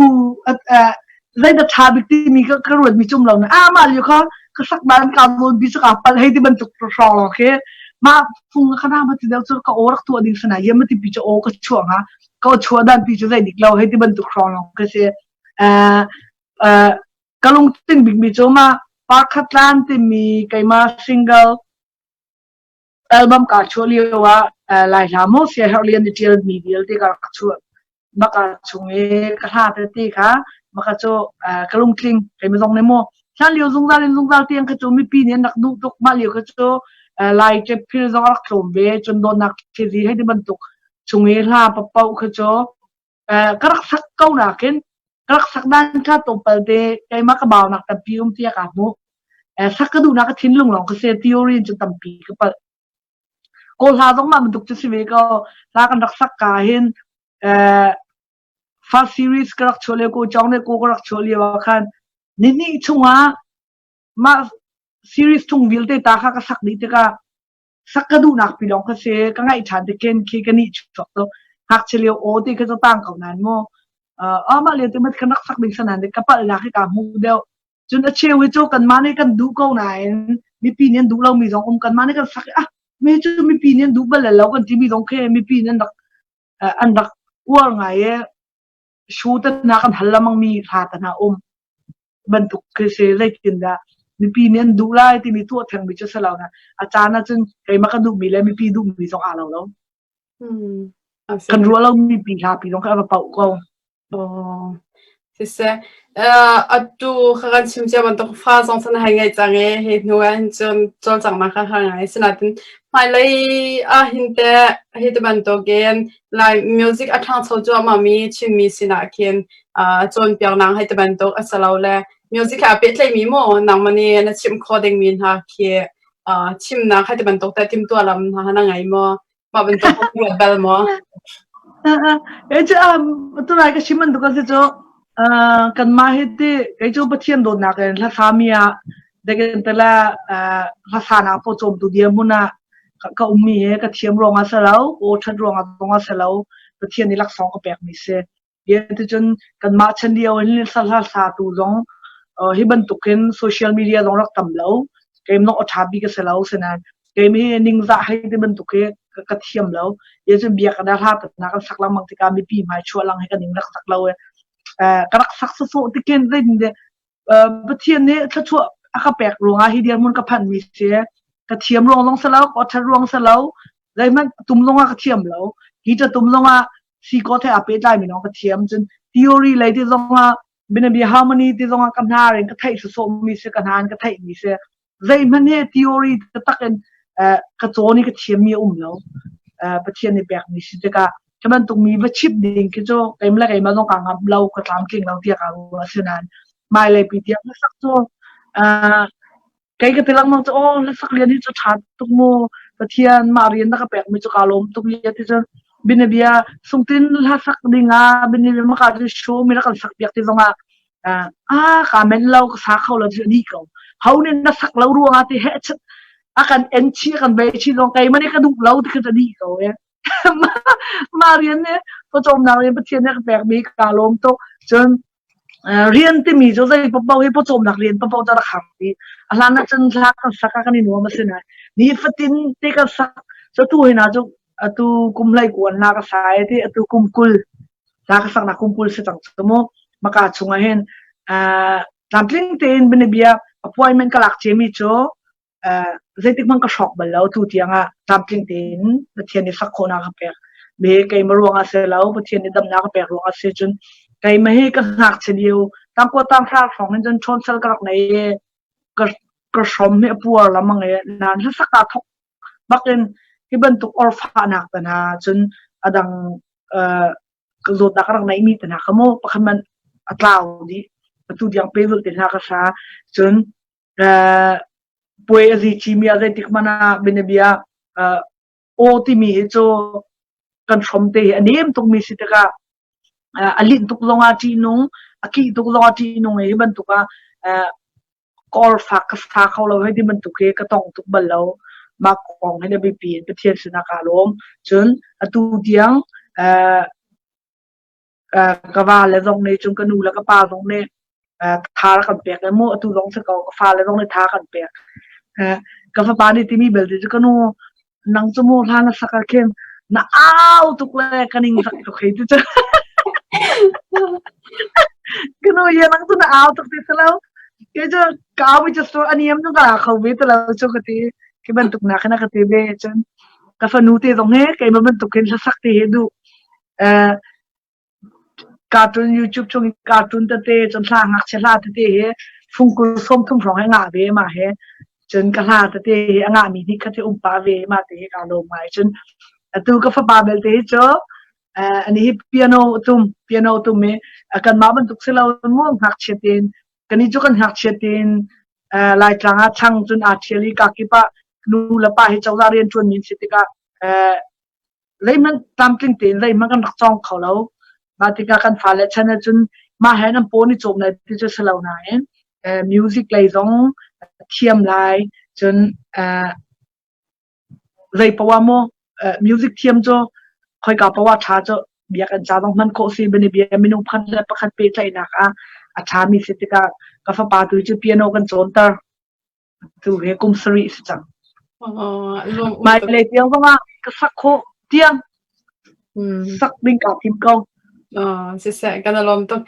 zeidah ṭha bik timi ka ka ruatmi cu um lo na ah mah lio kha ka sak dan ka zawn bi cu ka palh hei ti bantuk hrawng lawng khi mah phung ka na ma ti deuh cu ka aw rak tuah ding sana yem ti pi cu aw ka chuah nga ka aw chuah dan pi cu zei dik lo hei ti bantuk hrawng lawng ka si. Ka lungtling bikmi cu ma Parkhatlan timi keimah single album kaa chuah lio ah Lai hla maw Siaherh Lian i ṭialmi vialte ka rak chuah. Maka chung i ka hla tete kha maka cu ka lungtling keimah zong nih maw hlan lio zungzal in zungzal tiang kha cu mipi nih an rak duh tuk. Mah lio kha cu Lai ṭephil zong a rak tlawm ve. Cun dawtnak thilri hei ti bantuk chung i hla paoh kha cu ka rak sak ko nakin ka rak sak dan kha tlawmpal te keimah ka baunak tampi um tiah kaa hmuh. Sak ka duhnak ka thinlung lawng ka si theory in cu tampi ka palh. Kawl hla zong mah bantuk cu si ve ko. Hla kan rak sak ka hin first series ka rak chuah lio ko Chong le ko ka rak chuah lio ah khan nihnih chungah mah series chung vialte ta kha ka sak dih tikah sak ka duhnak pi lawng kha si ka ngaih ṭhan te ken khi ka nih chuak to ngakchia lio aw ti kha cu tang ko nan mu. Amah lio te mat kan rak sak ding sanan ka palh nak hi ka hmu deuh. Cun a cheu hi cu kanmah nih kan duh ko nain mipi nih an duh lomi zong um. Kanmah nih kan sak i ah mi cu mipi nih an duh bal lo kan timi zong khi mipi nih an rak uar ngai i shu te hna kan hal lengmang mi hla te hna um bantuk khi si. Zeitindah mipi nih an duh lai timi tuah thengmi cu si lo na a caan ahcun keimah ka duhmi le mipi duhmi zong aa lo lo. Kan ruah lo mipi hla pi zong kha a va pauh ko. Aw, siseh. Atu kha kan chim cia bantuk fa zong san hei ngei cang i hi hnu ah hin cun cawlcanghnak kha har ngai. Sinain hmailei ah hin teh hi ti bantukin Lai music a ṭhangcho cuahmahmi Chinmi sinah khin cawnpiaknak hei ti bantuk a si lo le music he aa pehtlaihmi maw nangmah nih na chimh khawh dingmi hna khi chimnak hei ti bantuk teh timhtuah lam hna na ngei maw? Mah bantuk ruat bal maw? E cu tunai ka chim bantuk a si cu kanmah hi ti kei cu Pathian dawtnak in hlasa mi ah dekin tala hlasa nak pawcawmtu dirhmun ah ka ummi he ka thiam ruangah si lo, aw ṭhat ruangah zongah si lo, Pathian nih laksawng ka pekmi si. Ticun kanmah chan lio hin hla satu zong hi bantukin social media zong rak tam lo. Keimah zong a ṭha bik ka si lo. Asinain keimah hi ningzah hei ti bantuk hi ka thiam lo. Cun biakinn ah hla na kan sak lengmang tikah mipi hmai chuah lang hi ka ning rak sak lo i ka rak sak sawsawh tikin zeitin Pathian nih thluachuah a ka pek ruangah hi dirhmun ka phanmi si. Ka thiam ruang zong si lo, ka ṭhat ruang si lo, zeihmanh tum zongah ka thiam lo. Guitar tum zongah si ko the aa pehtlaimi lawng ka thiam. Cun theory lei ti zongah bianabia harmony ti zongah ka hnar in ka theih sawsawhmi si, ka hna in ka theihmi si. Zeihmanh hi theory taktak in ka cawn i ka thiammi a um lo. Pathian nih pekmi si tikah hi bantuk mi va chimh ding khi cu keimah le keimah zong kaa ngamh lo, ka tlamtling lo tiah kaa ruah. Asinain hmailei pi tiang hlasak cu kei ka ti lengmang cu aw hlasak rian hi cu ṭha tuk mu, Pathian mah rian na ka pekmi cu kaa lawm tuk i ti cun bianabia sungtin hlasak ding ah bianabia maka cu show mi rak kan sak piak ti zongah ah kaa men lo ka sa kho lo ti a ni ko. Ho nih na sak lo ruangah ti heh a kan en chih a kan bei chih zong keimah nih ka duh lo ti kha a ni ko e. Mah rian nih pawcawmnak rian Pathian nih a ka pekmi kaa lawm tuk. Cun rian timi cu zei paoh hi pawcawmnak rian paoh cu a rak har dih. A hlan ah cun hla kan sak ah kan i nuam a si nain nifatin te kan sak. Cu atu hi hna cu atu kum hleikuan hla ka sa i ti atu kum 20 hla ka saknak kum 20 si cang cu mu. Maka chungah hin tlamtling tein bianabia appointment ka lak ciami cu zeitik hmanh ka hrawk bal lo. Tu tiang ah tlamtling tein Pathian nih sak khawhnak a pek mi keimah ruangah si lo, Pathian nih damnak a pek ruangah si. Cun keimah hi ka ngakchia lio tangkua tanghra hrawng hin cun ṭhawnsal ka rak nei i ka ka hrom hi a puar lamang i nan hlasak kaa thok bakin hi bantuk orfahnak te hna cun a dang zawtnak ka rak neihmi te hna kha mu pakhat man a tlau dih. Atu tiang pehzulh te hna ka sa. Cun. Puai a zi cimi ah zeitik hmanh ah bianabia aw timi hi cu kan hrom te hi a nem tukmi si tikah a linh tuk zongah ṭihnung, a kih tuk zongah ṭihnung i hi bantuk ah kawr fak ka fa kho lo hei ti bantuk hi ka tong tuk bal lo. Mah kong hi na biapi in Pathian sinah kaa lawm. Cun atu tiang ka va le zong nih cun ka nu le ka pa zong nih tha rak kan pek i mu atu zong si ko ka fale zong nih tha kan pek. Ka fapa nih timi belte cu ka nu nang cu mu hla na sak ah khin na au tuk le ka ning zak tuk hei ti cu. Ka nu ye nang cu na au tuk ti si lo. Kei cu ka au mi cu su a niam cu ka kho ve ti lo cu ka ti. Khi bantuk nak hin a ka ti ve cun ka fanu te zong hi keimah bantuk hin hlasak ti hi duh. Cartoon YouTube chung i cartoon tete cun hla ngakchia hla tete hi fungkul 30 hrawng hi ngah ve mah hi. Cun ka hla tete hi a ngahmi hnih khat hi um pah ve mah te hi kaa lawm ngai. Cun atu ka fapa belte hi cu ani hi piano a tum, piano a tum i kanmah bantuk si lo mu ngakchia tein kani cu kan ngakchia tein Laitlang ah chang cun aa ṭhial i kakip ah nu le pa hi cozah rian ṭuanmi an si tikah zeihmanh tlamtling tein zeihmanh kan rak cawng kho lo. Mah tikah kan fale chan ahcun mah he nan paw ni cawm lai ti cu si lo nain music lei zong thiam lai cun zei poah maw music thiam cu khoika poah ṭha cu biakinn ca zong hman khawh si bia minung pakhat le pakhat pehtlaihnak ah a ṭhami si tikah ka fapa tu cu piano kan cawnter. Tu hi kum sarih si cang. Hmailei tiang zongah ka sak khawh tiang sak ding kaa tim ko. Siseh, kan i lawm tuk.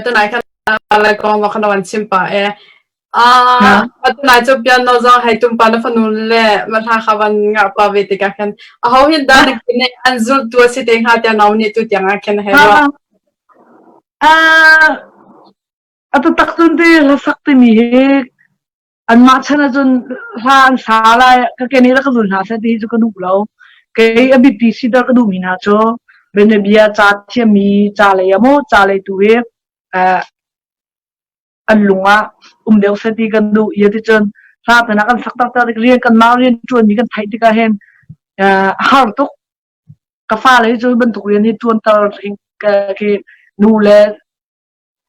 Tunai khan lai kong ma khan wan chim pa e. Ah, tunai cu piano zong hei tum pa na fanu le ma hla kha van nga pa ve tikah khan aho hin dah na kine an zulh tu a si te hnga tiah nau nih tu tiang ah khin he ruah. Ah, A taktak cun ti hlasak timi hi anmah chan ahcun hla an sa lai ka ke nih rak ka zul hna seh ti hi cu ka duh lo. Kei a biapi siter ka duhmi hna cu bianabia ca thiammi ca lei ah maw ca lei tu hi an lung ah um deuh seh ti kan duh. Ia ticun hla te kan sak taktak tik rian kanmah rian ṭuanmi kan theih tikah hin a har tuk. Ka fale hi cu bantuk rian hi ṭuanter khi nu le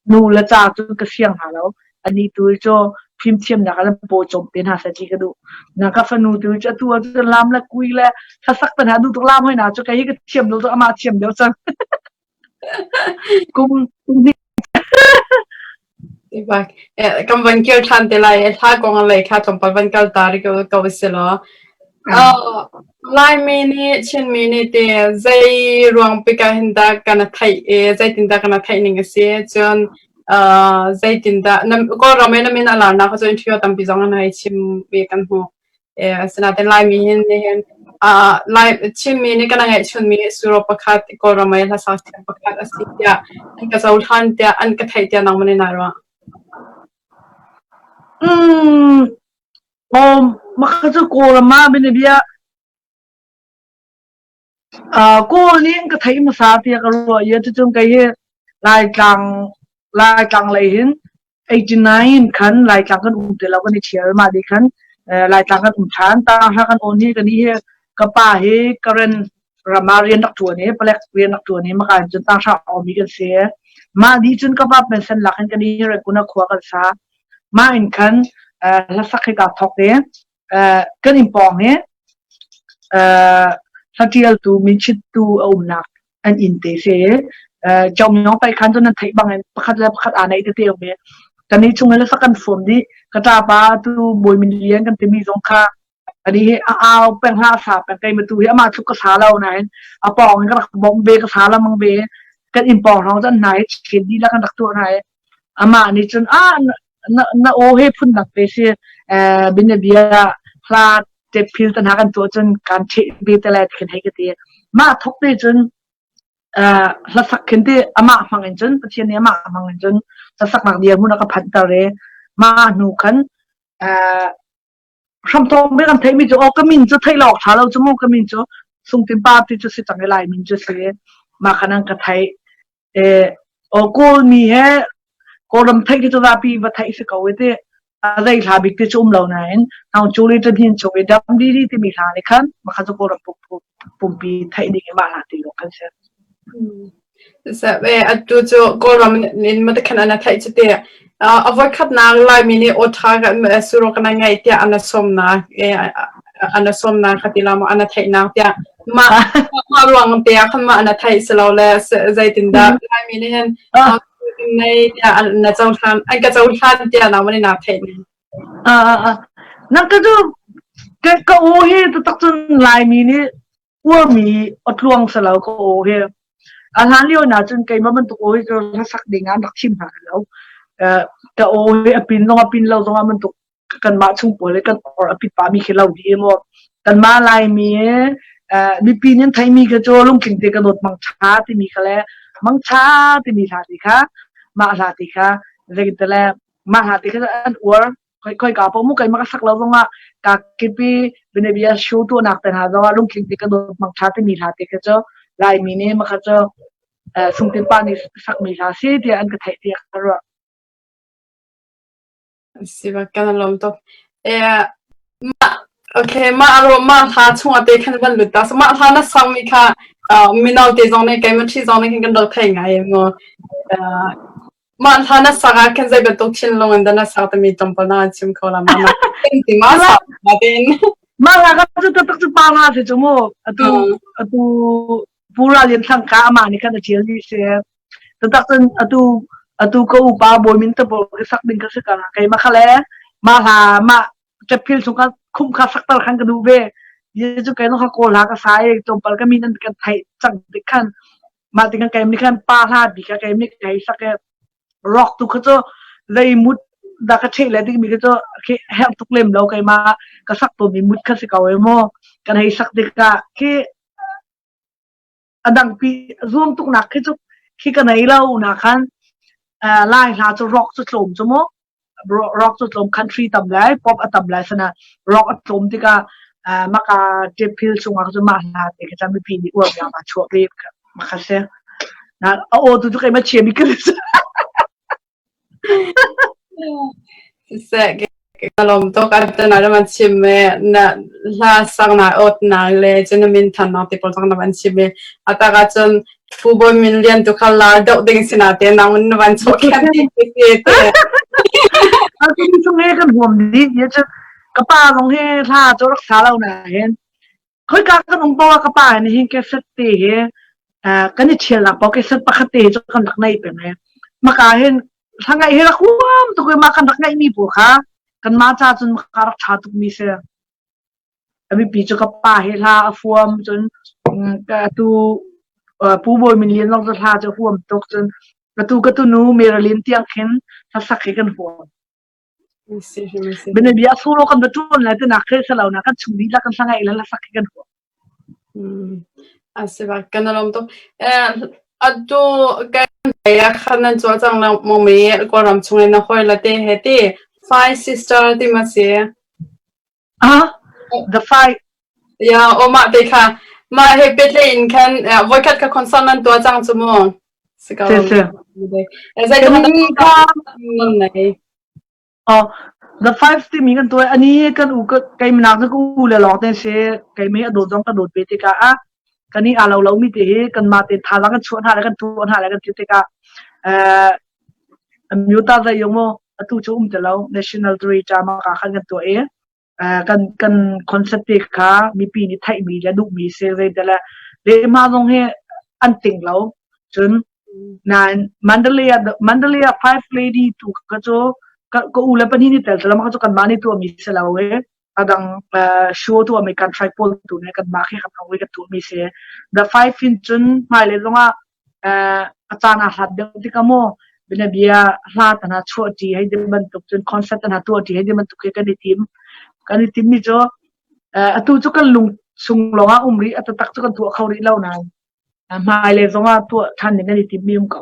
Nu le ca cu ka siang hna lo. Anih tu cu fimthiamnak ah pawcawm te hna seh ti ka duh. Na ka fanu tu cu atu ahcun lam le kui le hlasak te hna duh tuk lam hoi na cu kei hi ka thiam lo cu amah thiam deuh cang. Kum kum hnih Kan van kir ṭhan te lai i hla kong lei kha tlawmpal van kal ta rih ko ko si law. Laimi nih Chinmi nih ti zei ruang pik ah hin dah kan theih i zeitindah kan theih ning a si? Cun zeitindah Kawlram i na min a larnak cu interview tampi zong an hei chim ve kan hmuh. Asinain Laimi hin nihin Lai Chinmi nih kan ngeihchunmi suro pakhat Kawlram i hlasak thiam pakhat a si tiah an ka cohlan tiah an ka theih tiah nangmah nih naa ruah? Mah cu Kawlram ah bianabia Kawl nih an ka theih hmasa tiah ka ruah i cucun kei hi Laitlang Laitlang lei hin 89 khan Laitlang kan um ti lo kan i ṭhial. Mah dih khan Laitlang kan um ṭhan. Tanghra kan awn hi kan i hi ka pa hi Karen ram ah rian rak ṭuan i palek rian rak ṭuan i maka in cun tanghra awmi kan si. Mah dih cun ka pa pension lak in kan i Rangoon ah khua kan sa. Mah in khan hlasak hi kaa thawk i kan inn pawng hi hlatialtu minchittu a umnak an inn te si. Chawmyong pai khan cu nan theih bang in pakhat le pakhat aa neih tete um i kan i chung le sak kan fawm dih. Ka ṭapa tu Bawi Min Lian kan timi zong kha ani hi a au peng hla sa peng keimah tu hi amah tluk ka sa lo nain a pawng in ka rak bawmh ve ka sa lamang ve kan inn pawng hrawng cu an hna hi chin dihlak kan rak tuah hna i amah nih cun ah na, na aw he phundang te si binabia hla te phil te hna kan tuah cun kan ṭheh ve te lai khin hei ka ti mah thok te cun hlasak khin te amah hmang in cun Pathian nih amah hmang in cun hlasaknak dirhmun a ka phanter i mah hnu khan hramthawng bik an theihmi cu aw ka min cu theih lo awk ṭha lo cu mu ka min cu Sungtin Pa ti cu si cang i Lai min cu si mah khan an ka theih aw Kawlmi he Kawlram theih khi cu zapi va theih si ko i ti. A zei hla bik ti cu um lo nain Naung Cu le Ṭahnin chung i Dam Didi timi hla nih khan makha cu Kawlram pumpi theih ding i mah hla ti lawng kan si. Atu cu Kawlram in matakhan an theih cu ti. A voikhatnak Laimi nih aw ṭha kan suro kan ngeih tiah an sawmnak an sawmnak kha ti la maw an theihnak tiah mah mah ruang te ah khan mah na theih si lo le zeitindah Laimi nih hin nei tiah na cohlan an ka cohlan tiah nangmah nih naa theih ning. Nang ka cu ka aw hi taktak cun Laimi nih uarmi awtluang si lo ka aw hi. A hlan lio na cun keimah bantuk aw hi cu hlasak ding ah an rak thim hna lo. Ka aw hi a pin zong a pin lo zong ah bantuk kanmah chung pawl le kan or a pit pah mi khi lo dih maw. Kanmah Laimi mipi nih an theihmi kha cu lungtling te ka dawt mangṭha timi kha le mangṭha timi hla ti kha mah hla ti kha zeitile mah hla ti kha an uar khoika paoh mu keimah ka sak lo zongah ka kipi binabia show tuahnak te hna zongah lungtling te ka dawt mangṭha timi hla te kha cu Laimi nih makha cu Sungtin pa nih sakmi hla si tiah an ka theih tiah ka ruah. Si bak kan lawm tuk. Eh, mah okay mah ro mah hla chungah te khan van lut ta. So mah hla na sangmi kha uh, mino te zong nih keimah ṭhi zong nih khin kan rak thei ngai mu. Uh, mah hla na sak ah khin zei bantuk thinlung in dah na sak timi tlawmpal na kan chim kho la ma na ti ma sak ma tin. Mah hla ka cu taktak cu pa hla si cu mu. Atu atu Pura Lian Thang kha amah nih khan a ṭial mi si. Tatak cun atu atu ka upa bawi min te pawl ka sak ding ka si ka keimah kha le mah hla mah ṭephil chung kha khumh kha sakter khan ka duh ve. Ye cu kei kha kawl hla ka sa i tlawmpal ka min an kan theih cang tik khan mah ti kan keim nih khan pa hla bik kha keim nih ka hei sak i rock tu kha cu zei mut dah ka ṭheh le dingmi kha cu khi herh tuk lem lo keimah ka sak tawnmi mut kha si ko e mu kan hei sak tikah khi a dangpi zuam tuknak khi cu khi ka nei lo na khan lai hla cu rock cu tlawm cu mu rock cu tlawm country tam lai pop a tam lai sana rock a tlawm tikah maka ṭephil chungah cu mah hla te khi chan mipi nih uar ma chuah ve makha se na a aw tu cu keimah chia mi ka Siseh, ka lawm tuk. Atu na van chim i na hla sak na awt nak le cun na min than nak ti pawl zong na van chim i a tak ahcun Pu Bawi Min Lian tu kha lar deuh ding si natein nang na van chuah khan ti si te. Atu ni chung he kan huam dih. Ye cu ka pa zong hi hla cu rak sa lo na hin Khoika kan um paoh ah ka pa nih hin cassette te hi kan i ṭhialnak paoh cassette pakhat te cu kan rak neih peng i maka hin hla ngaih hi rak huam tuk i mah kan rak ngaihmi pawl kha kanmah ca cun maka rak ṭha tukmi si. A biapi cu ka pa hi hla a fuam cun atu Pu Bawi Min Lian zong cu hla cu a huam tuk cun atu ka tunu Marilyn tiang khin hlasak hi kan huam. Bianabia solo kan va ṭuan lai tinak khi si lo na kan chung dihlak kan hla ngaih le hlasak khi kan huam. A si bak kan lawm tuk. Atu kan ya khan nan chuah cang lengmang mi Kawlram chung in na hawi la te he ti Five Sister ti ma si? Ah, the five. Ya, o mah te kha mah he petle in khan voikhat ka concert nan tuah cang cu mu. Si ko. Si si. Zei kha nan nei. Oh, the five timi kan tuah ani kan u kei minak cu ka u le lawng te si kei mi a dawt zong ka dawt ve tikah ah kan i aa lo lo mi te hi kan mah te thazaang kan chuah hna le kan tuah hna le kan ti tikah eh Amyota zai yong mu atu cu um ti lo national director ma ka khan kan tuah i kan kan concept te kha mipi nih theihmi le duhmi si zei te le lehma zong hi an ting lo cun nain Mandalay Mandalay five lady tu kha cu ka ka u le pahnih nih tel tel ma cu kanmah nih tuahmi si lo i adang show tuahmi kan try pawl tu nih kanmah khi kan ong i kan tuahmi si the five in cun hmailei zongah a caan aa hlat deuh tikah maw bianabia hla te hna chuahṭi hei ti bantuk cun concert te hna tuahṭi hei ti bantuk hi kan i tim. Kan i timmi cu atu cu kan lung chung lawngah um rih a taktak cu kan tuah kho rih lo nain hmailei zongah tuah ṭhan ding kan i timmi um ko.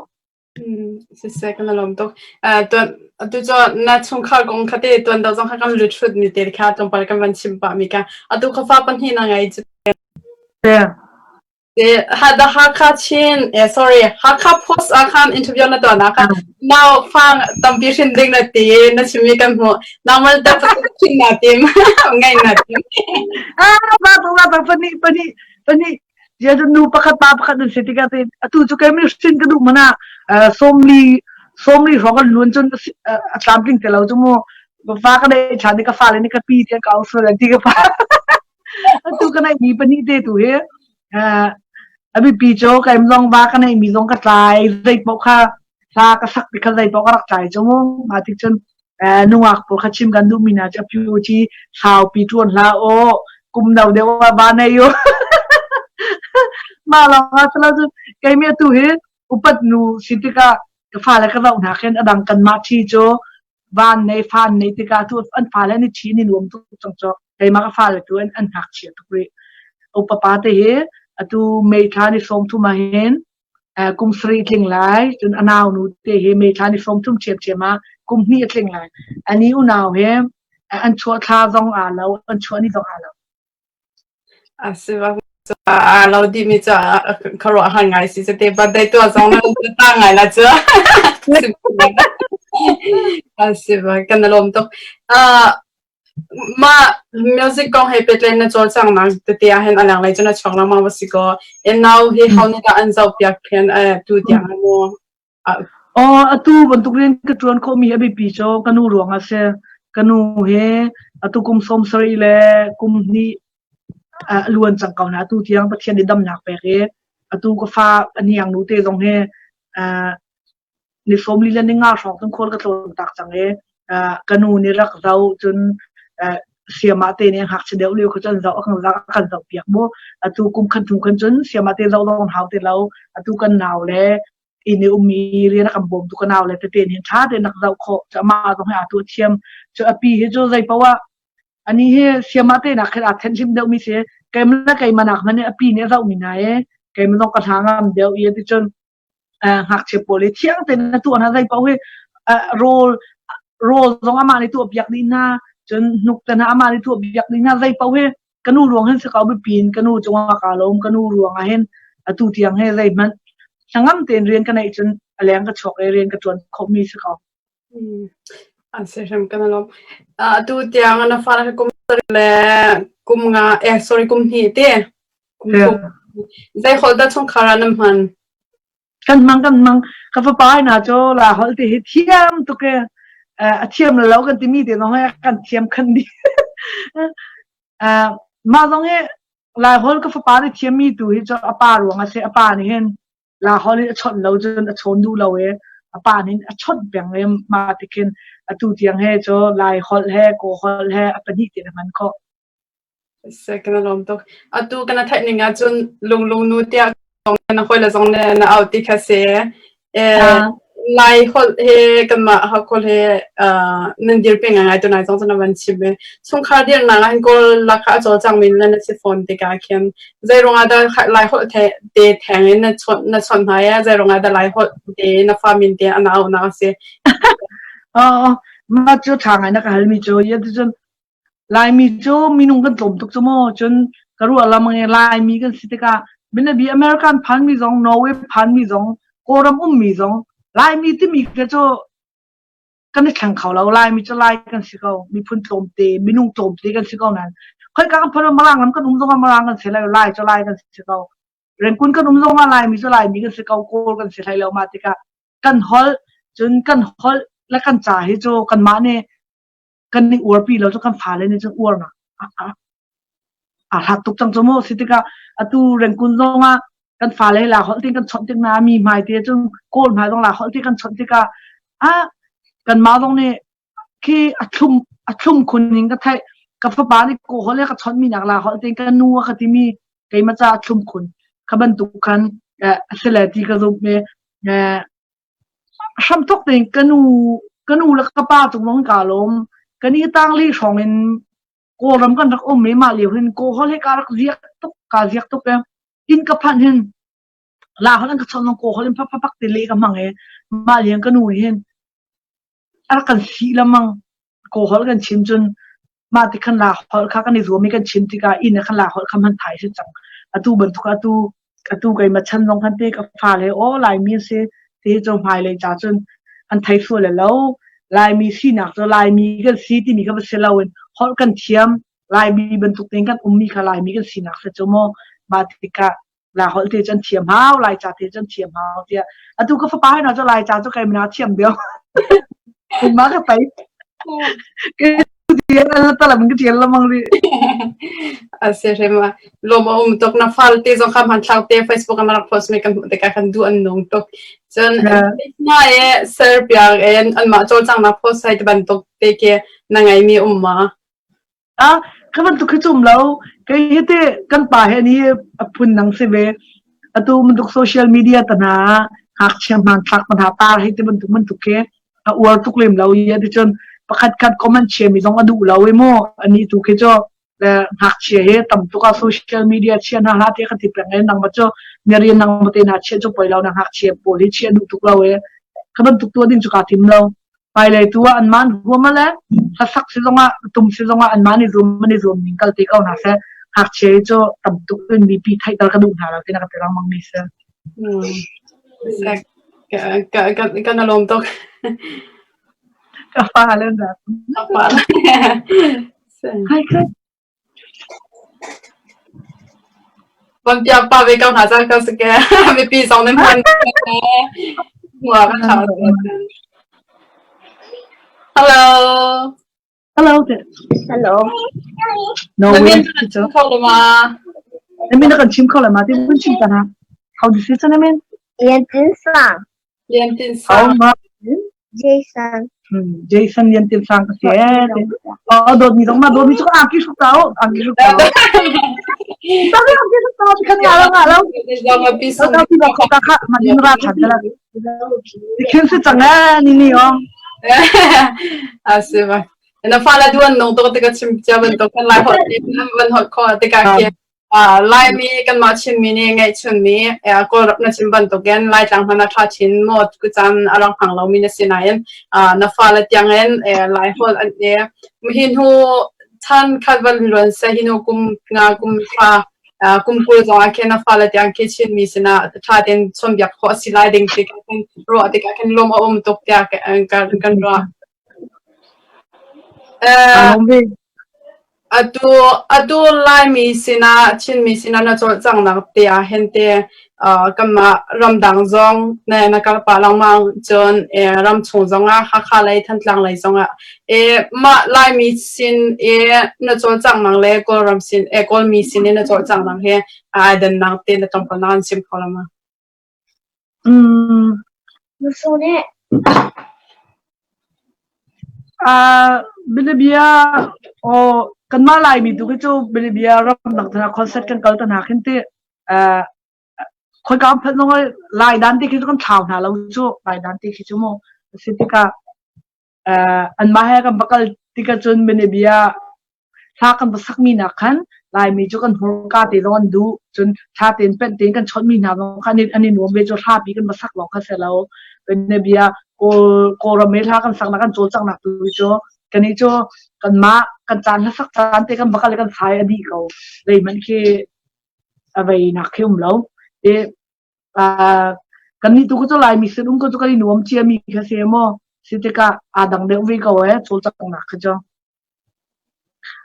Siseh kan lawm tuk. Atu cu na chungkhar kong kha te tuan deuh zong kha kan lut hrut mi te kha tlawmpal kan van chim pah mi ka. Atu kha fa pahnih na ngei cu. The Hakha Chin, eh, sorry, Hakha Post ah khan interview na tuah nak Now fang tampi hrin ding na ti na chimi kan hmu. Nangmal ta chin na tim ngai na tim. Ah, ba ba ba pani pani pani Zia nu pakhat pa pakhat an si tikah te atu cu kei mi hrin ka duh mana sawmli sawmli hrawng kan luan cun a tlamtling te lo cu mu fa ka nei ṭhan i ka fale nih ka pi tiah ka au sual ti ka fa atu ka nei mi pahnih te tu hi a bipi cu kaim zong va ka nei mi zong ka tlai zei paoh kha hla ka sak ti kha zei paoh ka rak tlai cu mu mah tik cun nungak pawl kha chim kan duhmi hna cu a pyu ci saupi ṭuan hlah aw kum no deuh ah ba nei u mah lawng ah silo cun keimi atu hi upat nu si tikah ka fale ka zoh hna khin a dang kanmah ṭhi cu van nei fan nei tikah tu an fale an i ṭhi ni nuam tuk cang cu keimah ka fale tu an an ngakchia tuk rih upa pa te hi atu May thla ni 30 ah hin kum sarih tling lai cun a nau nu te hi May thla ni 30 ṭhiamṭhiam ah kum hnih a tling lai ani unau he an chuah thla zong aa lo an chuah ni zong aa lo A si bak aa lo dihmi cu khuaruahhar ngai si cate birthday tuah zong na ta ngai la cu. A si bak kan i lawm tuk. Mah music kong he pehtlaih na cawlcanghnak tete ahhin a lenglei cu na chuak lengmang va si kaw, nau hi ho nih dah an zohpiak phen tu tiang ah maw? Aw, atu bantuk rian ka ṭuan khawhmi a biapi cu ka nu ruang ah a si. Ka nu hi atu kum 70 le kum hnih a luan cang ko na. Atu tiang Pathian nih damnak pek i atu ka fa a hniang nu te zong hi ni 40 le ni nga hrawng cun khual ka tlawn tak cang i ka nu nih rak zoh cun siamah te nih ngakchia deuh lio kha cun zoh a kan a kan zoh piak mu. Atu kum khat hnu khan cun siamah te zoh lawng hau ti lo. Atu kan nau le inn i ummi rian a kan bawmtu ka nau le tete nih ṭha tein rak zoh khawh. Cu amah zong hi aa tuah thiam. Cu a pi hi cu zei paoh ah ani hi siamah te nak khin aa thenhlim deuhmi si. Keimah le keimah nak hmanh a pi nih a zohmi hna i keimah zong ka hna ngam deuh i ticun ngakchia pawl hi thiang tein na tuah hna zei paoh hi rawl rawl zong amah nih tuah piak dih hna cun hnuk te hna amah nih tuah piak dih hna zei paoh hi ka nu ruang hin si ko biapi in ka nu cungah kaa lawm ka nu ruang ah hin atu tiang he zeihmanh hnangam tein rian ka neih cun a leng ka chuak i rian ka ṭuan khawhmi si ko. An si hrim kan lawm. Atu tiang na fale kum le kum nga eh sorry kum hnih te kum thum zei holh dah chungkhar ah nan hman? Kan hmang kan hmang ka fapa hna cu la holh ti hi thiam tuk e a thiam lo kan timi te zong he kan thiam khan dih. Mah zong hi Lai holh ka fapa nih thiammi tu hi cu a pa ruang a si. A pa nih hin La holh in a chawnh lo cun a chawn duh lo i a pa nih a chawnh peng i mah ti khin atu tiang he cu Lai holh he Kaw holh he a pahnih tein a hman khawh. Seh kan lawm tuk. Atu kan theih ning ahcun lunglung nu tiah na hawile zong nih na auh ti kha si. Lai holh he kanmah Hakholh he nan dirpi ngaingai tunai zong cu na van chim i chungkhar dirnak ah hin Kawl lakah a cawlcangmi nan si fawn tikah khin zei ruangah dah Lai holh te theng in na chawnh na chawnh hna i zei ruangah dah Lai holh te na fa min te an auhnak a si? Oh, mah cu ṭha ngai na ka halmi cu cun Laimi cu minung kan tlawm tuk cu maw cun ka ruah lamang i Laimi kan si tikah bianabi American phanmi zong Norway phanmi zong Kawlram ummi zong Laimi timi kha cu kan i thleng kho lo Laimi cu Lai kan si ko miphun tlawmte minung tlawmte kan si ko nain khoika kan phun Mirang ram kan um zongah Mirang kan si lo Lai cu Lai kan si ko Rengkun kan um zongah Laimi cu Laimi kan si ko Kawl kan si hlei lo mah tikah kan holh cun kan holh le kan ca hi cu kanmah nih kan i uarpi lo cu kan fale nih cun uarnak a hlat tuk cang cu mu si tikah atu rengkun zong ah kan fale la holh tin kan chawnh tik na mi hmai te cun kawl hmai zong la holh ti kan chawnh tikah a kan ma zong nih khi a thlum a thlum khun in ka theih ka fapa nih kaw holh ka chawnh mi nak la holh tin ka nu ka timi keima ca a thlum khun kha bantuk khan a si le ti ka zumh me Hramthawk tein ka nu ka nu le ka pa cung zong kaa lawm. Ka ni tangli hrawng in Kawlram kan rak um i mah lio hin Kawlholh hi kaa rak ziak tuk, kaa ziak tuk i inn ka phanh hin Laiholh an ka chawnh zong Kawlholh in phakphak te leh ka hmang i mah lio ka nu nih hin a rak kan sih lengmang. Kawlholh kan chim cun mah ti khan Laiholh kha kan i zuam i kan chim tikah inn ah khan Laiholh kha hman thai a si cang. Atu bantuk atu. Atu keimah chan zong khan te ka fale aw Laimi an si ti cu hmailei ca cun an thei sual le lo. Laimi sinak cu Laimi kan si timi kha va si loin holh kan thiam. Laimi bantuk tein kan ummi kha Laimi kan sinak si cu mu. Mah tikah la holh te cun thiam hau, Laica te cun thiam hau tiah. Atu ka fapa hna cu Laica cu keimah thiam deuh. Mah ka tei. A si hrim a lawm a um tuk. Na fal te zong kha hmanthlak te Facebook ah na rak post mi kan hmuh tikah kan duh an nung tuk. Cun na e share piak in anmah cawlcanghnak post hai ti bantuk te khi na ngeimi um ma? Ah, ka bantuk khi cu um lo. Kei hi te kan pa he ni a phun dang si ve. Atu bantuk social media ta hna ngakchia hmanthlak ta hna tar hei ti bantuk bantuk khi a uar tuk lem lo i ticun pakhat khat comment chia mi zong a duh lo i mu ani tu khi cu ngakchia hi tam tuk ah social media chia hna hlah te ka ti peng e nang ma cu mirian nang ma te na chia cu poi lo na ngakchia pawl hi chia duh tuk lo e ka bantuk tu ding cu ka tim lo hmailei tu ah an man huam le hlasak si zongah tum si zongah an man i zum an i zuam ning kal te ko hna seh ngakchia hi cu tam tuk in mipi theihter ka duh hna lo ti na ka ti lengmang mi si. Kan lawm tuk. Ka fa le na. Ka fa. Hai kai. Van piak pa ve ko hna cang ka si ke. Mipi zong nan hman. Mua kan tha. Hello. Hello. Hello. No Na way. min na chim kho lo ma? Na min na kan chim kho lo ma? Ti kan chim ta na. How do you say na min? Lian Tin Sang. Lian Tin How Sang. ma? Jason. Jason Lian Tin Sang ka si eh. Oh, dawt mi zong ma dawt mi cu angki hruk tau, angki hruk tau. Tapi angki hruk tau kan nga lo nga lo. Zong a pi sung. Tau pi ba kho ka kha ma din ra than la. Khin si chang eh ni ni oh. A si ba. Na fa la duan nong to te ka chim cia bantuk kan lai hot van hot kho te ka ke Laimi kanmah Chinmi nih ngeihchunmi Kawlram na chim bantukin Laitlang hmanh ah ṭha chin maw tucaan a rak hmang lomi na si nain na fale tiangin Laiholh an i hi hnu chan khat van luan seh hi hnu kum nga kum hra kum 20 zong ah khin na fale tiang khi Chinmi sinah ṭha tein chawnhbiak khawh a si lai ding ti khin ruah tikah khin lawm a um tuk tiah kan ruah. Atu atu Laimi sinah Chinmi sinah na cawlcanghnak te ah hin te kanmah ramdang zong na na kal pah lengmang cun ramchung zongah Hakha lei Thantlang lei zongah mah Laimi sin i na cawlcanghnak le Kawlram sin Kawlmi sin i na cawlcanghnak hi aa dannak te na tlawmpal na kan chim kho lo ma? Mm. Uh, bilibia o kanmah Laimi tu khi cu bilibia ramdang tana concert kan kal tana khin ti uh, khoi kam phat nong lai dan ti khi cu kan thlau hna lo cu lai dan ti khi cu mu si tikah uh, anmah he kan va kal tikah cun bilibia Hla kan va sakmi nak khan Laimi cu kan hmurka te zong an duh. Cun thla tein penh tein kan chawnhmi hna zong kha an i nuam ve cu hlapi kan va sak lawng kha si lo. Bia Kawl Kawlram i hla kan saknak kan cawlcanghnak tu cu kannih cu kanmah kan caan hlasak caan te kan va kal i kan sai a dih ko. Zeihmanh khi a veinak khi um lo. I kannih tu cu Laimi sin um ko cu kan i nuam ciami kha si maw? Si tikah aa dang deuh ve ko ee cawlcanghnak kha cu.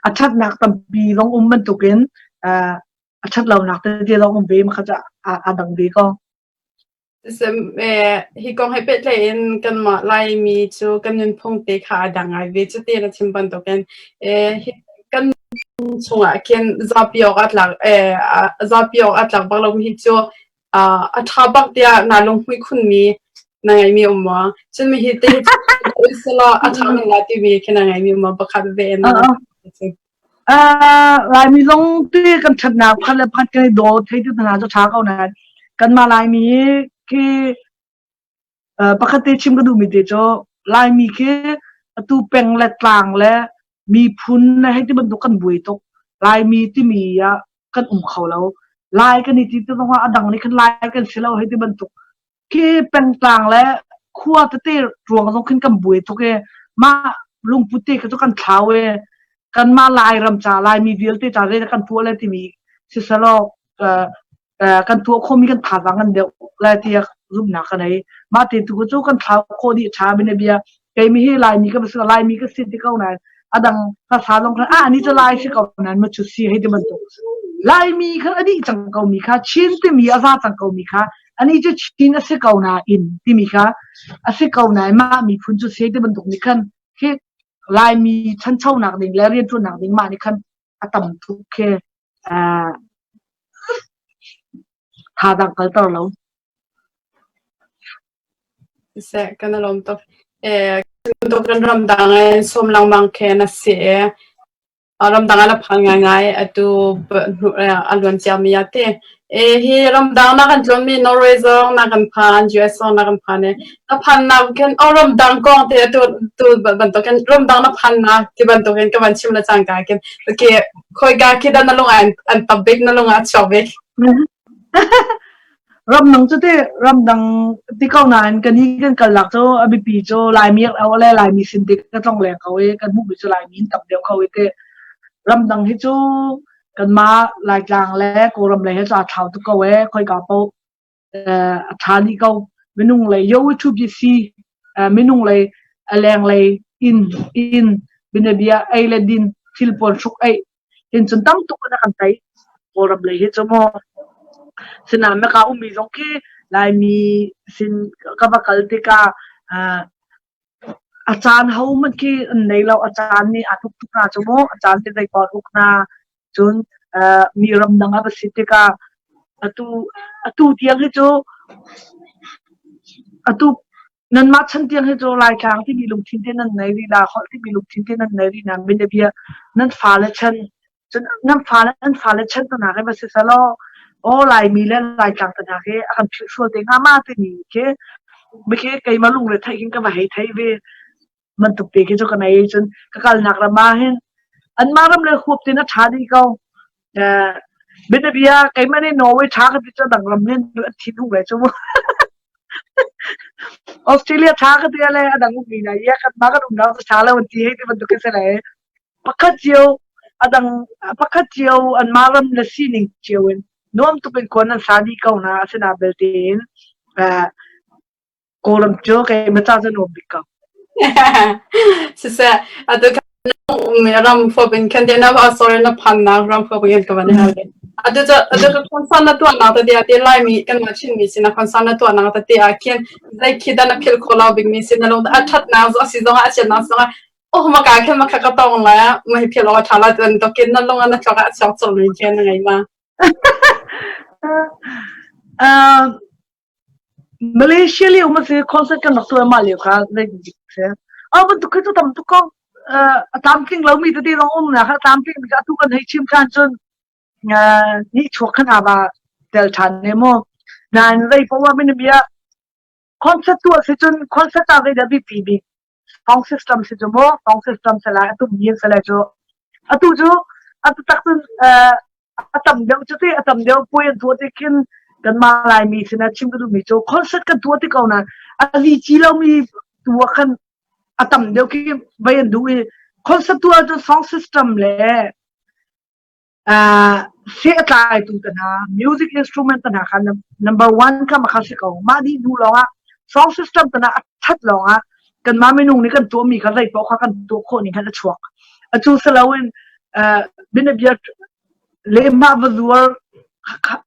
A ṭhatnak tampi zong um bantukin a ṭhat lonak tete zong um ve ma kha cu aa dang ve ko. Hi kong he pehtlaih in kanmah Laimi cu kan nunphung te kha aa dang ngai ve. Cuti na chim bantukin kan chungah khin zapi awk aa tlak zapi awk aa tlak bak lomi hi cu a ṭha bak tiah naa lunghmuih khunmi na ngeihmi um maw? Cun mihi te hi selaw a ṭha men lai timi khi na ngeihmi um maw? Pakhat ve in. Laimi zong ti kan ṭhatnak pakhat le pakhat kan i daw thei ti hna cu ṭha ko nain kanmah Laimi khi pakhat te chim ka duhmi te cu Laimi khi atu peng le tlang le miphun le hei ti bantuk kan buai tuk. Laimi timi ah kan um kho lo. Lai kan i ti ti zongah a dang nih khan Lai kan si lo hei ti bantuk khi pengtlang le khua tete ruang zong khin kan buai tuk i mah lungput te kha cu kan thlau i kanmah Lairam ca Laimi vialte ca zei kan tuah le timi siselaw Kan tuah khawhmi kan thazaang kan deuh lai tiah zumhnak ka nei. Mah te tu cu kan thlau khawh dih ṭha bianabia. Keimi hi Laimi ka si Laimi ka si ti ko nain adang hlasa zong khan ah ni cu Lai si ko nain ma cu si hei ti bantuk. Laimi khan a dih cang ko mi kha Chin timi a za cang ko mi kha ani cu Chin a si ko nain timi kha a si ko nain mah miphun cu si ti bantuk nih khan khi Laimi chanchonak ding le rianṭuannak ding mah nih khan a tam tuk khi Thadang kalter lo. Siseh, kan i lawm tuk. Bantuk kan ramdang in sawm lengmang khi na si i ramdang ah na phan ngaingai atu a luan ciami ah ti. Hi ramdang na kan tlawnmi Norway zong na kan phan, US zong na kan phan i na phannak khin oh ramdang kong te atu tu bantuk khin ramdang na phannak ti bantuk in ka van chim le cangka khin okay Khoika khi dah na lung ah an tam bik, na lung ah a chuak bik? Ramdang cu ti ramdang ti ko nain kan hi kan kal nak cu a biapi cu Laimi le Laimi sin ti ka tlong leng ko i kan hmuhmi cu Laimi in tam deuh ko i ti ramdang hi cu kanmah Laitlang le Kawlram lei he cu aa thlau tuk ko e khoika paoh a ṭha dih ko. Minung lei yo thu bi si minung lei a leng lei inn inn binabia ei le din thil pawl hruk ei hin cun tam tuk in a kan tei. Kawlram lei hi cu maw sinain maka ummi zong khi Laimi sin ka va kal tikah a caan hohmanh khi an nei lo. A caan nih aa tuk tuk hna cu mu. A caan te zei paoh uk hna. Cun mi ramdang ah va si tikah atu atu tiang hi cu atu nanmah chan tiang hi cu Laitlang timi lungthin te nan nei rih la, holh timi lungthin te nan nei rih na bianabia nan fale chan Cun nan fale an fale chan te hna khi va si selaw aw Laimi le Laitlang te hna khi a kan philh sual te hnga ma timi khi mikhi keimah lungre theih khin ka va hei thei ve bantuk te khi cu ka nei cun ka kalnak ram ah hin anmah ram le huap tin a ṭha dih ko. Bianabia keimah nih Norway ṭha ka ti cu dang ram nih an thin hung ve cu mu. Australia ṭha ka ti le a dang ummi na ia kan mah kan umnak cu ṭha lo an ti hei ti bantuk khi si le Pakhat cio a dang pakhat cio anmah ram le sining cio in nuam tuk in khua nan sa dih ko hna. Asinain belte in Kawlram cu keimah ca cu nuam bik ko. Siseh, atu ram fop in khan na va sorry na phannak ram fop in ka van hal. Atu cu atu cu concern na tuahnak tete ah te Laimi kanmah Chinmi sin ah concern na tuahnak tete ah khin zei khi dah na philh khawh lo bikmi si na lung a ṭhatnak a si zongah a chiatnak zongah Oh maka khin makha ka tong la ma hi phil aw tha la tan to kin na lung na tlok a chok chok mi khin na ngai ma. Uh, Malaysia lio ma si concert kan rak tuah ma lio kha zei dik se. A bantuk khi cu tam tuk ko. A tlamtling lo mi tete zong um na kha tlamtling mi atu kan hei chim khan cun ni chuak khan aba tel than ne mo. Nain zei poah min bia concert tuah si cun concert ah zei dah biapi bik sound system si cu mu sound system si lai atu mi si lai cu atu cu atu tak cun a tam deuh cu ti a tam deuh puai an tuah ti khin kanmah Laimi sinah chim ka duhmi cu concert kan tuah ti ko nain a zici lomi tu ah khan a tam deuh khi vei an duh i concert tuah cu sound system le Seh a tlaitu te hna, music instrument te hna kha number one kha makha si ko. Mah dih hnu lawngah song system te hna a ṭhat lawngah kanmah minung nih kan tuahmi kha zei paoh kha kan tuah khawh ning khan a chuak. Atu si loin bianabia lehmah va zuar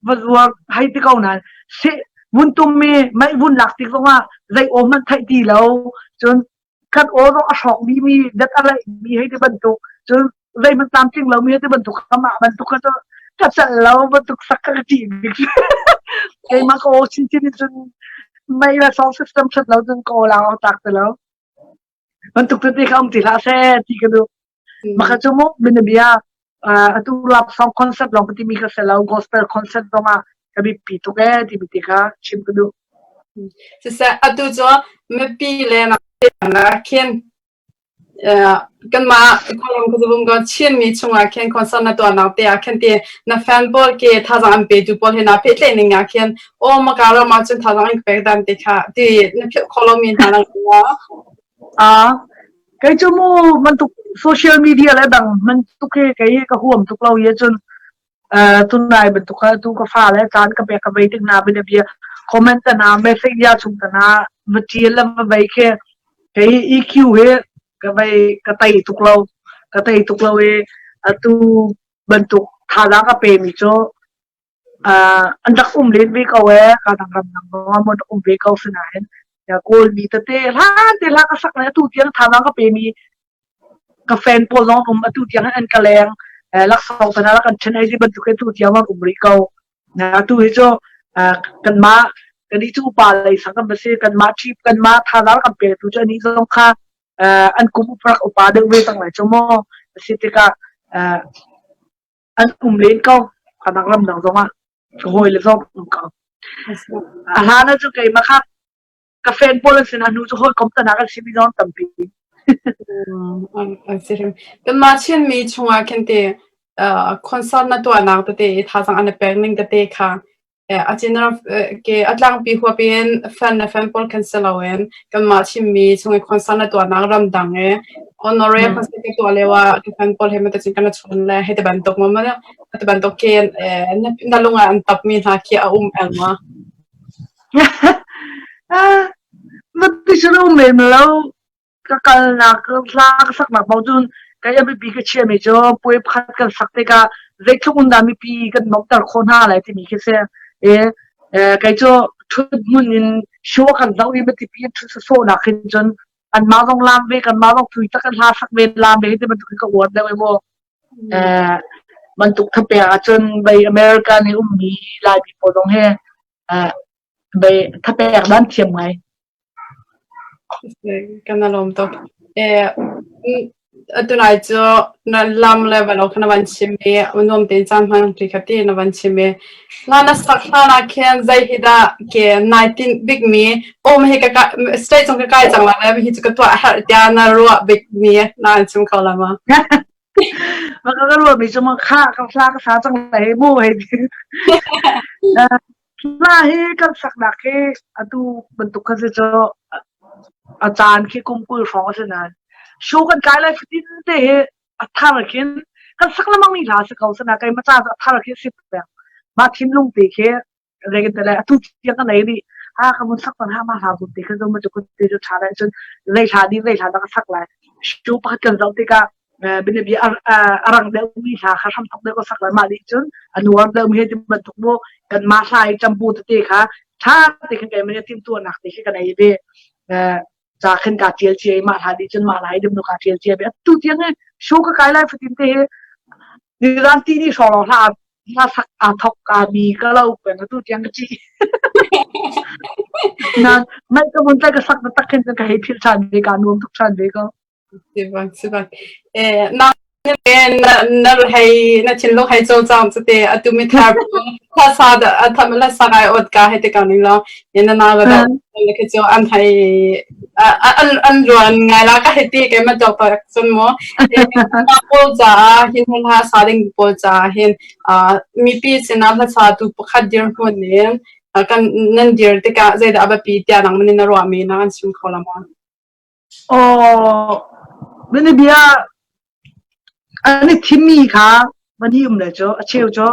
va zuar hei ti ko nain seh vun tum mi mei vun lak tik zongah zei aw hmanh theih ti lo cun kan aw zong a hrawk dihmi dat a laihmi hei ti bantuk cun zeihmanh tlamtling lomi hei ti bantuk kha mah bantuk kha cu ka celh lo bantuk sak kha ka ṭih bik keimah ka aw chinchin in cun mei le sound system ṭhat lo cun ka aw lang awk tlak ti lo bantuk tete kha um ti hlah seh ti ka duh Maka cu mu bianabia atu love song concert lawng ka timi kha si lo gospel concert zongah ka biapi tuk ee timi ti kha chim ka duh. Siseh atu cu mipi le na khin kanmah Kawlram khuazabung ko Chinmi chungah khin concert na tuahnak te ah khin ti na fan pawl ke thazaang an petu pawl he naa pehtlaih ning ah khin aw maka ram ah cun thazaang an ka pek dan ti kha ti na philh kho lomi hna lang Kei cu mu bantuk social media le dang bantuk hi kei ka huam tuk lo i cun. Tunai bantuk kha tu ka fale caan ka pek ka vei tik hna bianabia comment te hna message ya chung te hna va ṭial le va vei khi kei EQ hi ka vei ka tei tuk lo ka tei tuk lo i atu bantuk thazaang ka pe mi cu an rak um len ve ko ee ka dang ram dang zong ah maw rak um ve ko sinain Kawl mi tete hlan te hla ka sak le atu tiang thazaang ka pe mi ka fan pawl zong um atu tiang an ka leng laksawng tana rak kan ṭhen ai ti bantuk atu tiang an um rih ko atu hi cu kanmah kan i cu upa lei sang kan si kanmah ṭhip kanmah thazaang kan pe tu cu ani zong kha an kum uparak upa deuh ve cang lai cu mu si tikah an um len ko kanak ram dang zong ah ka hawi le zong um ko a hlan ah cu keimah kha ka fan pawl an si na hnu cu hawikom tanak an simi zong tampi. An si hrim. Kanmah Chinmi chungah khin te concert na tuahnak tete i thazaang an i pek ning tete kha a general ke a tlangpi huap in fan le fan pawl khan si loin kanmah Chinmi chung i concert na tuahnak ramdang i honorary concert ka tuah lio ah ka fan pawl he ma tachin kan chun le hei ti bantuk ma ma ti bantuk khi na lung ah an tapmi hna khi a um el ma? Mati um lem lo. Ka kalnak hla ka saknak paoh cun kai a biapi ka chiami cu puai pakhat kan sak tikah zeitluk in dah mipi kan nuamhter khawh hna lai timi khi si. I kei cu ṭhut hmun in show kan zoh i matipi in ṭhut sawsawhnak hin cun anmah zong laam ve kanmah zong tui tak in hla sak ve laam ve hi ti bantuk hin ka uar deuh i mu. Bantuk thapek ahcun bei America nih ummi Laimi pawl zong hi bei thapek dan thiam ngai. Kan lawm tuk. Tunai cu na lam le valo kha na van chim i nuam tein caan hman ṭi kha ti na van chim i hla na sak hlan ah khin zei hi dah ke nai tinh bikmi um hi ka state cung ka kai cang lai le hi cu ka tuah a herh tiah na ruah bikmi na an chim kho la ma? Maka ka ruahmi cu ma kha ka hla ka sa cang lai mu hei ti. Hla hi kan saknak hi atu bantuk kha si cu a caan khi kum 20 hrawng a si nain show kan kai lai fatin te hi a thar khin kan sak lengmang mi hla si ko sana keimah ca cu a thar khi si peng. Mah thinlung te khi zeitin te le atu tiang ka nei rih. Ha ka mun sak tan ha ma hla zun te kha zo ma cu te cu ṭha lai cun zei hla di zei hla dah ka sak lai. Show pakhat kan zoh tikah bianabia a rang deuhmi hla kha hramthok deuh ka sak lai mah nih cun a nuar deuhmi he ti bantuk mu kanmah hla i ṭambu tete kha ṭha te khin keimah nih timhtuahnak te khi ka nei ve ca khin kaa ṭial cia i mah hla nih cun mah hla i dimnu kaa ṭial cia ve atu tiang hi show ka kai lai fatin te hi nizan ti ni hrawng lawng hla hla sak aa thok kaa mi ka lo peng atu tiang ka ṭih nan mai ka mun tlai ka sak na tak khin cun ka hei philh ṭhan ve kaa nuam tuk ṭhan ve ko Sibak sibak. Eh, na na na hei na thinlung hei cawlcang cu te atu mi thar la sa da tham la sa ngai ot ka hei te ka ning lo na na ga da na ke chu an hei an an ruan ngai la ka hei ti ke ma dok pa chun mo ma pol cha hin hun ha sa ding pol cha hin mi pi sina hla sa tu pakhat dir hmun nin kan nan dir tikah zeidah a biapi tiah nang manin na ruah mi na kan chim kho la ma Aw, bianabia an i thimmi kha van i um le cu a cheu cu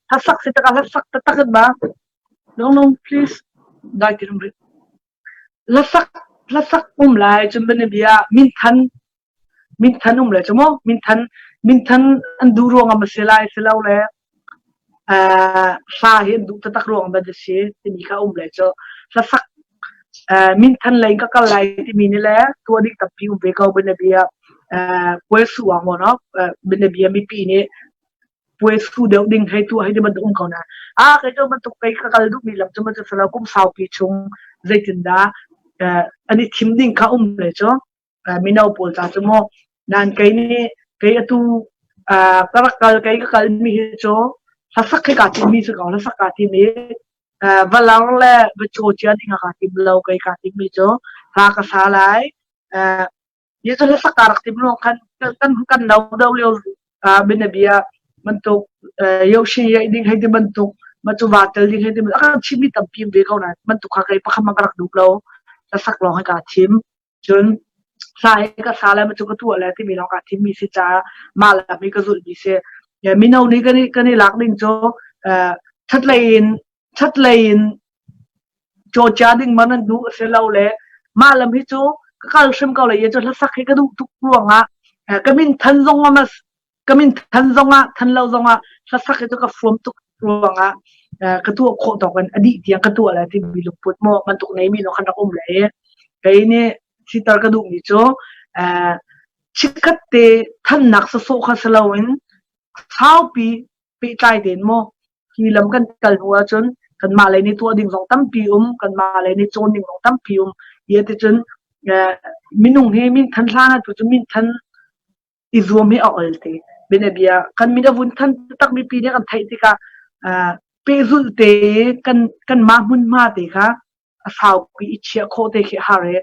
hlasak si takah hlasak taktak in ma long long please dai ti rum rih. Hlasak hlasak um lai cun bianabia minthan minthan um le cu mu minthan minthan an duh ruangah ma si lai si lo le hla hi an duh taktak ruang ban a si timi kha um le cu hlasak minthan lei ka kal lai timi ni le tuah ding tampi um ve ko bianabia puai su ah maw no bianabia mipi nih puai su deuh ding hei tuah hei ti bantuk um ko na a kei cu bantuk kei ka kal duhmi lam cu ma cu salo kum saupi chung zeitindah an i thim ding kha um le cu mino pawl ca cu mu nan kei nih kei atu ka rak kal kei ka kal mi hi cu hlasak khi kaa tim mi si ko hlasak kaa tim i valar le va caw cia ding ah kaa tim lo kei kaa tim mi cu hla ka sa lai hi cu hlasak kaa rak tim ruang khan kan kan no do lio bianabia bantuk yoshin ye ding hei ti bantuk ma cu va tel ding hei ti bantuk a kan chim mi tampi ve ko na bantuk kha kei pakhat ma ka rak duh lo hlasak lawng hi kaa thim Cun hla hi ka sa le cu ka tuah le timi lawng kaa thimmi si caah mah lam hi ka zulhmi si. Mino nih kan i kan i lak ding cu ṭhatlei in ṭhatlei in cawcia ding man an duh a si lo le mah lam hi cu ka kal hrim ko lai i cu hlasak hi ka duh tuk ruangah ka min than zong ah ka min than zongah than lo zongah hlasak hi cu ka fuam tuk ruangah ka tuah khawh tawk in a dih tiang ka tuah lai timi lungput maw bantuk neimi no khan rak um le kei nih sitar ka duhmi cu chikkhat te thannak sawsawh kha si loin saupi pehtlai tein maw hi lam kan kal hnu ahcun kanmah lei nih tuah ding zong tampi um kanmah lei nih cawn ding zong tampi um hi ticun minung hi min than hlan ah tu cu min than i zuam hi a ol te bianabia kan min a vun than taktak mipi nih kan theih tikah pehzulh te kan kanmah hmunhma te kha a saupi i chiah khawh te khi har i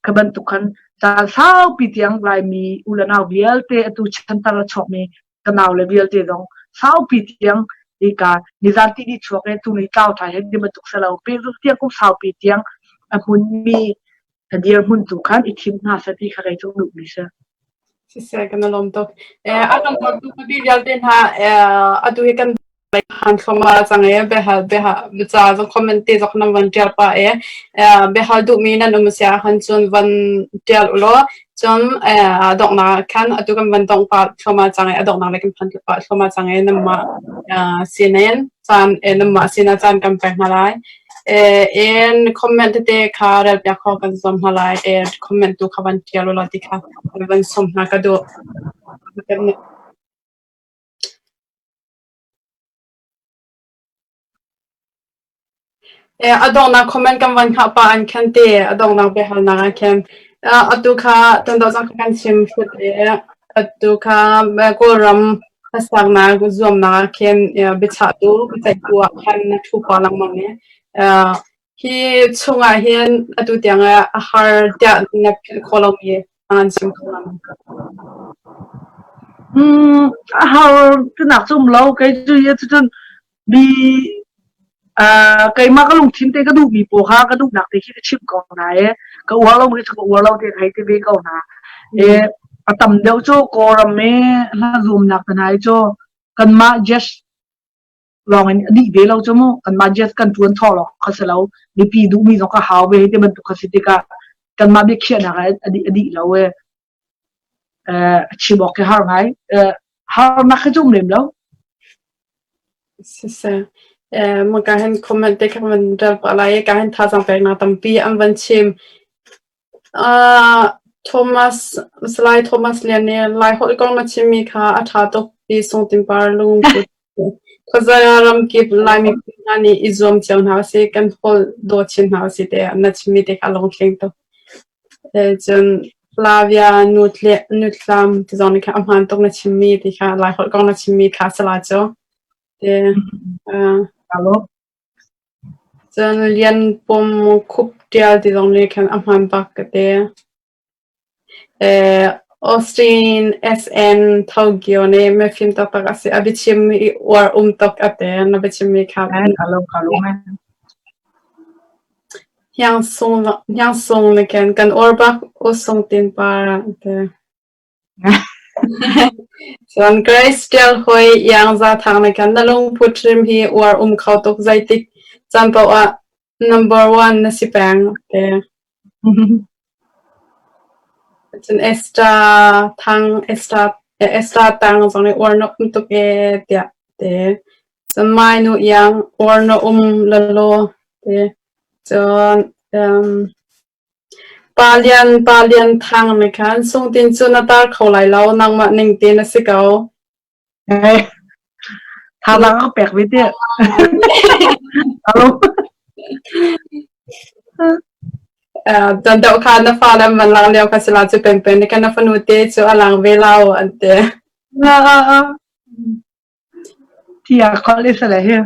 kha bantuk khan caan saupi tiang Laimi u le nau vialte atu chantar a chuakmi ka nau le vialte zong saupi tiang ika nizan ti ni chuak e tu ni tlau thai he ti bantuk selo pehzulh tiang kum saupi tiang a hmunmi a dirhmun tu khan i thim hna seh ti kha kei cu duhmi si. Siseh kan i lawm tuk. Eh, a kan bawmtu mipi vialte hna eh, atu hi kan han thluahmah cang e biahal biahal ca zong comment te zong nan van tial pa e eh, biahal duhmi nan um sia han cun van tial ulaw cun eh, a donghnak khan atu kan van dong pa thluahmah cang e a donghnak le kan phan pa thluahmah cang e namah sinen caan eh, namah sina caan kan pek hna lai In comment tete kha relpiak kho kan zuam hna lai. Comment tu kha van ṭial ulaw ti kha van sawm hna ka duh. A donghnak comment kan van hngah pah an khan te a donghnak biahalnak ah khin atu kha tuandoh zong kha kan chim hrut i atu kha Kawlram hlasaknak zuamnak ah khin biachahtu biaceihtu ah khan na ṭhu pah lengmang i hi chungah hin atu tiang ah a har tiah na philh khawh lomi an chim kho lai. A har tinak cu um lo kei cu hi cucun mi keimah ka lungthin te ka duhmi pawl kha ka duhnak te khi ka chimh ko hna i ka uar lo mi cu ka uar lo te hei ti ve ko hna. I a tam deuh cu Kawlram i hla zuamnak te hna hi cu kanmah jazz lawng in a dih ve lo cu mu kanmah jazz kan ṭuan thawh lawng kha si lo mipi duhmi zong ka hau ve ti bantuk kha si tikah kanmah biakhiahnak ah a dih a dih lo i chim awk khi har ngai. Harnak khi cu um lem lo. Siseh. Maka hin comment te kha van rel pah lai i ka hin thazaang peknak tampi an van chim. Thomas, Salai Thomas Lian nih Lai holh kong na chimmi kha a ṭha tuk ti Sung Tin Par lungput. Khuazei ramkip Lai miphun hna nih i zuam cio hna usih, kan holh daw chin hna usih tiah na chimmi te kha a lungtling tuk. Cun Flavia nutlam ti zong nih khan a hmaan tuk na chimmi ti kha Laiholh kong na chimmi kha a si la cu. Te, cun Lian Pum Khup Ṭial ti zong nih khan a hmaan bak ka ti. Austin SN Tokyo nih mifim taktak a si. A biachim i uar um tuk a ti. Na biachimmi kha. Hniangsung na ken. Kan uar bak usung tin par a ti. Cun Grace Tial Hoi Iang Za Thang na ken. Na lungput hrim hi uar um kho tuk zeitik caan paoh ah number one na si peng a ti. Cun Esther Thang Esther Esther Tang zong nih uar na um tuk ee tiah ti. Cun Mai Nu Iang uar na um lalaw ti. Cun um, Pa Lian Pa Lian Thang nih khan Sungtin cu na tar kho lai lo nangmah ning te na si ko. Thazaang ka pek ve tiah. Alo. Tan deuh kha na fa le man lang lio kha sila cu pen pen ni kan na fanu te cu a lang ve lo an te. Tia khol i sale hi.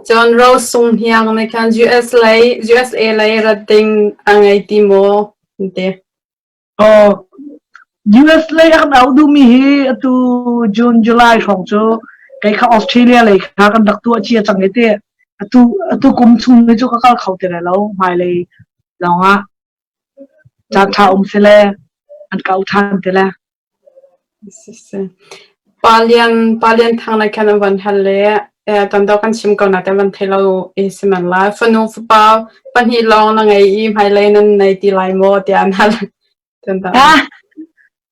Cun Rose Sung Hniang nih khan US lei USA lei rat ding a ngei ti maw an ti. Aw, US lei a kan auh duhmi hi atu June, July hrawng cu kei kha Australia lei kha kan rak tuah cia cang i ti. Atu atu kum chung ni cu ka kal kho ti lai lo hmailei lawngah caan ṭha um sile an ka auh ṭhan ti le. Pa Lian, Pa Lian Thang le khan an van hal le tam deuh kan chim ko na te van thei lo i si men lai. Fanu fapa pahnih lawng na ngei i hmailei nan nei ti lai maw tiah an hal. Ah,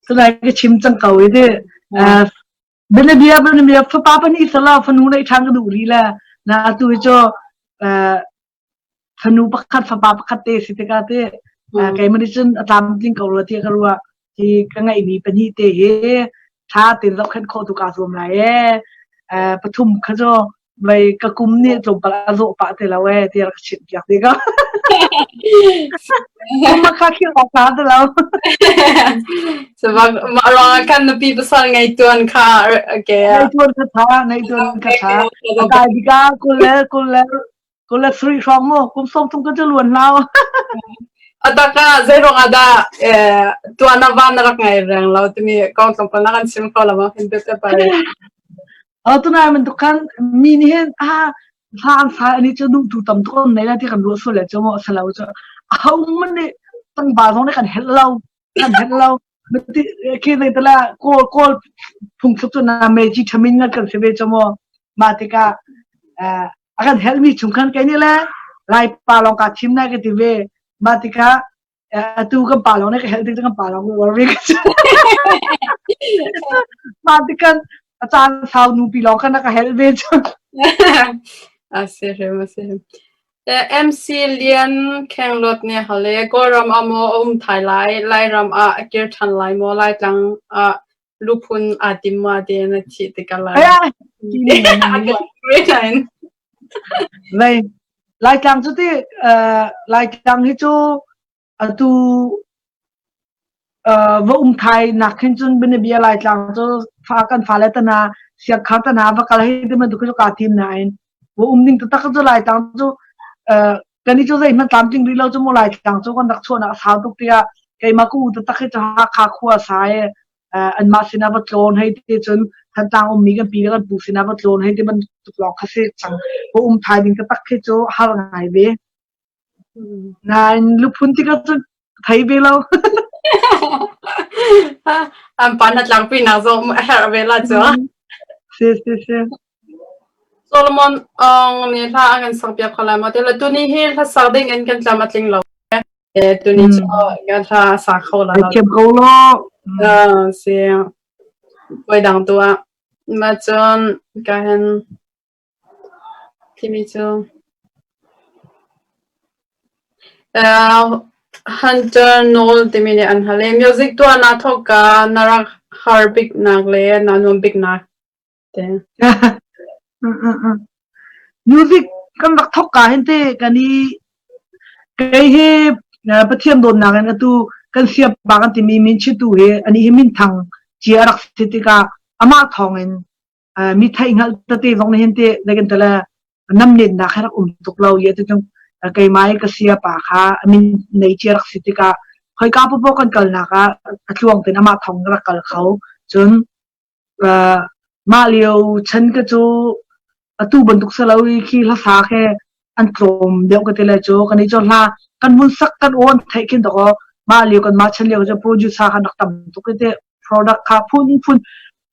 tunai ka chim cang ko i ti. Bianabia bianabia fapa pahnih sala fanu neih ṭhan ka duh rih le na tu hi cu fanu pakhat fapa pakhat te si tikah te keimah nih cun a tlamtling ko rua tiah ka ruah. Hi ka ngeihmi pahnih te hi ṭha tein zohkhenh khawh tu kaa zuam lai ee. Pathum kha cu vei ka kum nih tlawmpal a zawh pah te lo ee tiah rak chimh piak te ko. Kum kha khil awk ṭha ti lo. Sebab mah ruangah khan nupi pasal ngei tuan kha okay. Ngei tuan kha ṭha, ngei tuan kha ṭha. A kai bika 23 23 hrawng mu kum 30 ka cu luan hlau. Ataka zei ruang ah dah tuan na van na rak ngai reng lo timi kong tlawmpal na kan chim kho lo ma hin te pare. Oh tunai man tukan mi nih hin ah hla an sa ani chu duh tu tam tuk nei la ti kan ruah sual le chu mo salo chu ho man nih tangba zong nih kan helh lo kan helh lo khi zei tala kawl kawl phungthluk cu na meji thamin ngat kan si ve chu mo mah tikah a kan helh mi chung khan kei nih le lai pa lawng ka thim na ka ti ve mah tikah atu kan pa lawng nih ka helh tik kan pa lawng uar ve ka mah tikan a caan sau nupi lawng khan ka helh ve chu a si hrim a si hrim MC Lian Khenglawt nih hale Kawlram ah maw a um thai lai Lairam ah a kir ṭhan lai maw Laitlang ah luphun aa tim ma ti na thih tikah lai. Lai Laitlang cu ti Laitlang hi cu atu va um thai nak khin cun bianabia Laitlang cu fa kan fale tana siangkhar tana va kal hei ti bantuk cu kaa tim nain va um ding taktak cu Laitlang cu kan i cu zeihmanh tlamtling rih lo cu mu Laitlang cu kan rak chuahnak a sau tuk tiah keimah ka u taktak hi cu Hakha khua sa i anmah sinah va tlawn hei ti cun Thantlang ummi kan pi le kan pu sinah va tlawn hei ti bantuk lawng kha si cang. Va um thai ding taktak khi cu har ngai ve. Nain luphun tikah cun thei ve lo. An pa na tlangpi nak zong a herh ve la cu. Si si si. Solomon Aung nih hla a kan sakpiak kho lai maw? Ti le tuni hi hla sak ding in kan tlam a tling lo. Tuni cu kan hla a sa kho la lo. Thiam ko lo. Si. Voi dang tu ah. Ma cun ka hen timi cu Hunter Knoll timi nih an hal i music tuah naa thawk ka na rak har biknak le naa nuam biknak te. Music kan rak thawk ka hin te kan i kei hi Pathian dawtnak in atu kan siapa kan timi min chitu hi ani hi minthang cia rak si tikah amah thawng in mi theih hngalh tete zong nih hin te zeikan tala namnetnak he rak um tuk lo i atu keimah i ka siapa kha min nei cia rak si tikah khoika popo kan kalnak ah a tluang tein amah thawng rak kal kho cun mah lio chan ka cu atu bantuk salo i khi hlasa khi an tlawm deuh ka ti le cu kan i cu hla kan hun sak kan awn theih khin dakaw mah lio kan mah chan lio cu producer khan rak tam tuk i te product kha phun phun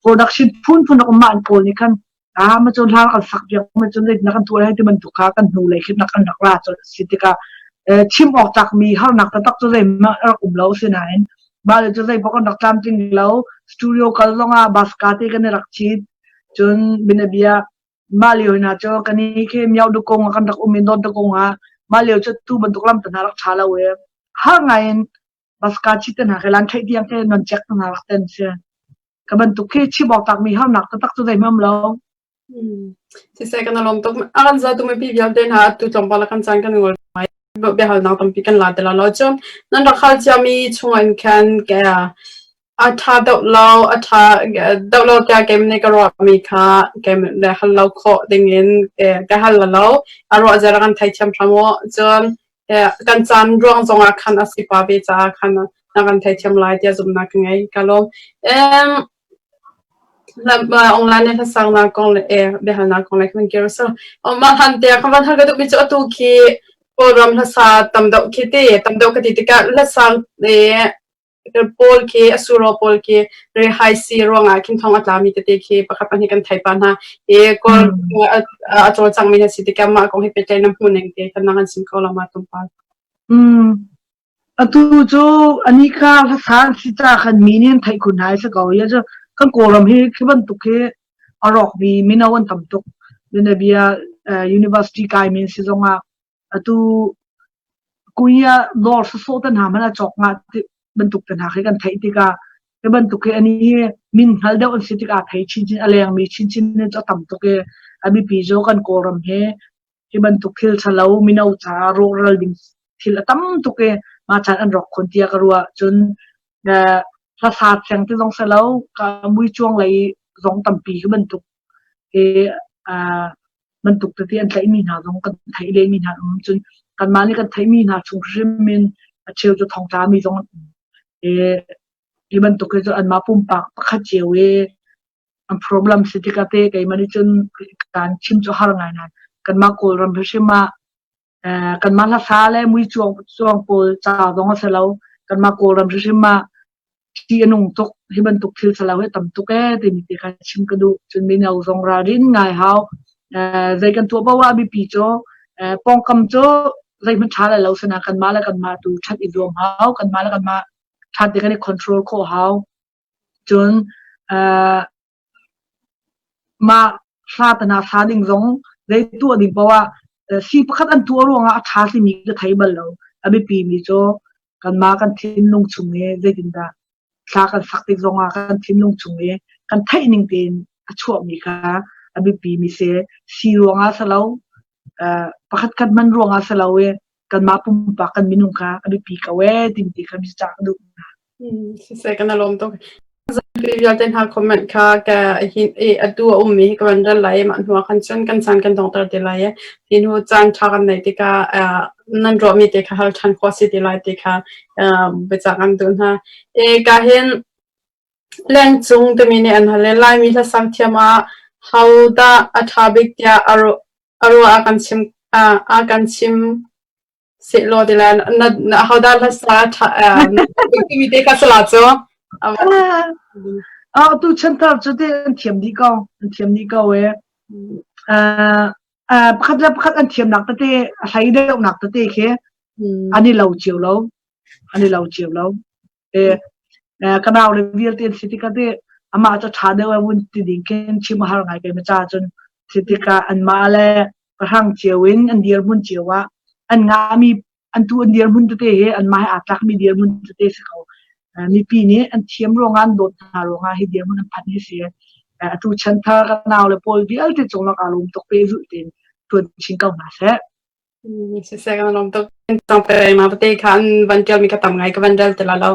production phun phun rak um mah an pawl nih khan ah ma cun hla kan sak piak ma cun na kan tuah lai ti bantuk kha kan hnu lei khin nak an rak ra cu si tikah chim awk tlak mi harnak taktak cu zeihmanh rak um lo sinain mah le cu zei bok an rak tlamtling lo studio kal zongah bus ka te kan i rak chit cun binabia mah lio hna cu kan i khi miao dukong ah kan rak um i dawt dukong ah mah lio cu tu bantuk lam te hna rak ṭha lo i har ngai in bus ka chit te hna khi lan theih tiang khi non check te hna rak ten si ka bantuk khi chim awk tlak mi harnak taktak cu zeihmanh um lo. Siseh kan lawm tuk. A kan zatu mipi vialte hna atu tlawmpal kan caan kan ngol mai biahalnak tampi kan la te la lo cun nan rak hal ciami chung in khan ke a ṭha deuh lo a ṭha deuh lo tiah keimah nih ka ruahmi kha keimah le hal lo khawh dingin ka hal lo a ruah zia kan theithiam hram u cun kan caan ruang zongah khan a si pa ve caah khan na kan theithiam lai tiah zumhnak ka ngei ka lawm online le hlasaknak kong le biahalnak kong le kan kir so mah han te kan van hal ka duhmi cu atu khi Kawlram hlasa tam deuh khi te tam deuh ka ti tikah hlasang le. Pawl khi a suro pawl khi rihai si ruangah khin thong a tlami tete khi pakhat pahnih kan thei pa hna. I kawl a cawlcangmi na si tikah mah kong hi pehtlaih na hmuh ning te kan kan sim ko la ma tlawmpal. Atu cu ani kha hlasa an si ca khan mi nih an theih khun hai si ko. Hi cu kan Kawlram hi khi bantuk hi a rawkmi mino an tam tuk. Bianabia university kai mi si zongah atu kuya dawr sawsawh te hna hmanh a cawk ngah ti bantuk te hna khi kan theih tikah hi bantuk hi ani hi min hngal deuh an si tikah thei chinchin a lengmi chinchin in a tam tuk i a biapi cu kan Kawlram hi hi bantuk thil ṭhalo mino caah rawkral ding thil a tam tuk i mah caan an rawk khun tiah ka ruah. Cun hlasa theng ti zong si lo, ka muicuang lei zong tampi hi bantuk hi bantuk tete an tlaihmi hna zong kan theih lenmi hna um. Cun kanmah nih kan theihmi hna chung hrim in a cheu cu thongtlami zong an um. Hi bantuk hi cu anmah pumpak pakhat cio i an problem si tikah te keimah nih cun kaan chim cu har ngai nain kanmah Kawlram hrimhrim ah kanmah hlasa le mui cuang cuang pawl ca zong a si lo. Kanmah Kawlram hrimhrim ah ṭih a nung tuk. Hi bantuk thil ṭhalo hi a tam tuk ee timi te kha chim ka duh. Cun mino zong ralrin ngai hau. Zei kan tuah paoh ah biapi cu pawngkam cu zeihmanh ṭha lai lo sinain kanmah le kanmah tu ṭhat i zuam hau. Kanmah le kanmah ṭha te kan i control khawh hau. Cun mah hla te hna sa ding zong zei tuah ding paoh ah si pakhat an tuah ruangah a ṭha timi ka thei bal lo. A biapi mi cu kanmah kan thinlung chung i zeitindah thla kan sak tik zongah kan thinlung chung i kan theih ning tein a chuahmi kha a biapi mi si. Si ruangah si lo, pakhat khat hman ruangah si lo i kanmah pumpak kan minung kha a biapi ko ee timi ti kha mi ca ka duh hna. Siseh kan lawm tuk. Zapi vialte hna comment kha ka hi atu a ummi hi ka van rel lai i mah hnu ah khan cun kan caan kan donghter te lai i hi hnu caan ṭha kan neih tikah nan ruahmi te kha hal ṭhan khawh si ti lai ti kha biacah kan duh hna. E ka hin lengcung timi nih an hal i Laimi hlasak thiam ah hodah a ṭha bik tiah a ruah a kan chim a kan chim Sehlaw ti le na hodah hlasa ṭha timi te kha sala cu. Ah tu chanthar cu te an thiam dih ko an thiam dih ko e. Pakhat le pakhat an thiamnak tete a hlei deuhnak tete khi an i lo cio lo an i lo cio lo. E ka nau le vialte an si tikah te amah cu ṭha deuh a vun ti ding khin chim a har ngai kai ma ca cun si tikah anmah le pahrang cio in an dirhmun cio ah an ngahmi an tu an dirhmun tete hi anmah he aa tlakmi dirhmun tete si ko. Mipi nih an thiam ruangah an dawt hna ruangah hi dirhmun an phanh hi si. Atu chanthar ka nau le pawl vialte cung lak aa lawm tuk pehzulh tein ṭuan chin ko hna seh. Siseh kan lawm tuk. Cang pe ma te kha an van tial mi ka tam ngai ka van rel te la lo.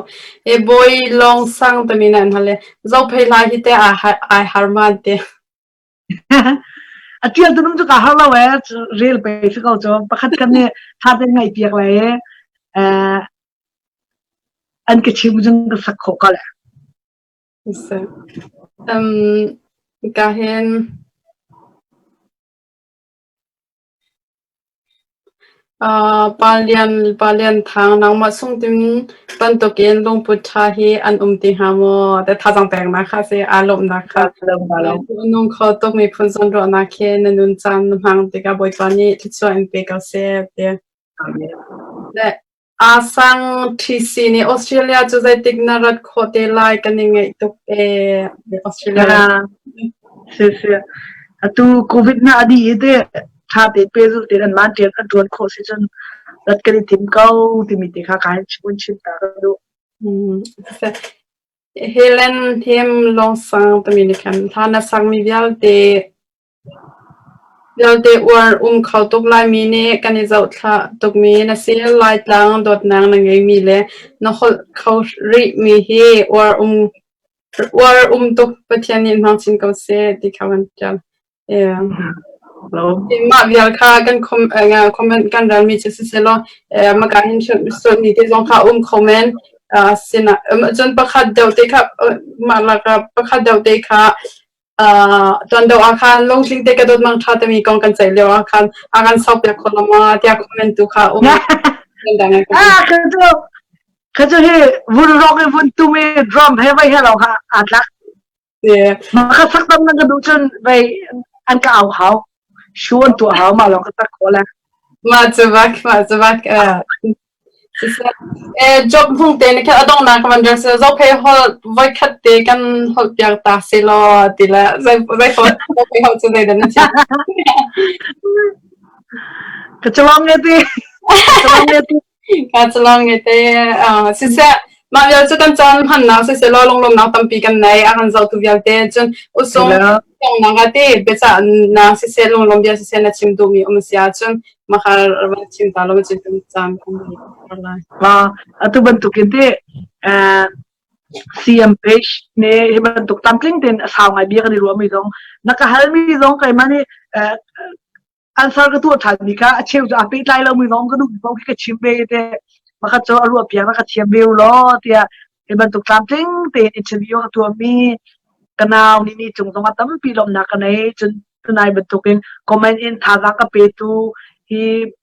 E boy long sang te mi na an hale zo phei lai hi te ai har man te. A tial tu num cu ka har lo e rel pe si ko cu pakhat kan nih tha te ngaih piak lai e an ka chim zung ka sak khawh ka le. Siseh. Um ka hin Pa Lian Thang, nangmah sungtin bantukin lungput ṭha hi an um ti hnga maw? Ti thazaang peknak kha a si, aa lawmhnak kha. Nung kho tuk miphun zawnruahnak hi na nun caan na hmang tikah Bawipa nih thluachuah in pe ko seh ti. Le Aa sang TC nih Australia cu zeitik na rat khawh te lai kan i ngaih tuk ee. Australia. Si si. Atu COVID na a dih i te ṭha te pehzulh tein an man ṭian an ṭuan khawh si cun rat kan i tim ko timi te kha kai chim chim ta ka duh. Helen Him Long Sang timi nih khan hla na sakmi vialte Vialte uar um kho tuk Laimi nih kan i zohthlah tukmi na si. Laitlang dawtnak na ngeimi le na holh kho rihmi hi uar um uar um tuk Pathian nih hmang chin ko seh ti kha kan ṭial. Mah vial kha kan comment kan relmi cu sisehlaw maka hin ni te zong kha um kho men. Sina cun pakhat deuh te kha mah laka pakhat deuh te kha Tuan deuh ah khan lungtling te ka dawt mang ṭha timi kong kan ceih lio ah khan a kan sok piak kho lo ma tiah comment tu kha um. Ah, ka cu. Kha cu hi vun rock i vun tum i drum he vai he lo kha aa tlak. Ma kha sak tam na ka duh cun vai an ka au hau. Shu an tuah hau ma lawng ka sak khawh la. Mah cu bak, mah cu bak. Eh, job hung te ni kha adong na ka van rel se zo phei hol voi khat te kan hol piak ta se lo ti la zai zai hol zo phei hol chu zai dan na chim. Ka chalong nge ti. Ka chalong nge ti. Ka chalong nge te. Siseh mah vial cu kan caan hmannak siseh law lunglawmnak tampi kan nei a kan zohtu vialte cun usung nak ah te biacah na siseh lunglawm bia siseh na chim duhmi um si ahcun mahal van chim ta lo ma cun caan kan nei lai. Ma atu bantukin te CM page ne hi bantuk tlamtling tein a sau ngai bia kan i ruahmi zong na ka halmi zong keimah nih answer ka tuah ṭhanmi kha a cheu cu aa pehtlai lomi zong ka duh paoh khi ka chim ve te pakhat cu a ruah piak na ka thiam ve u law tiah hi bantuk tlamtling tein interview ka tuahmi ka nau ni ni cung zong ah tampi lawmhnak ka nei cun tunai bantukin comment in thazaang ka petu hi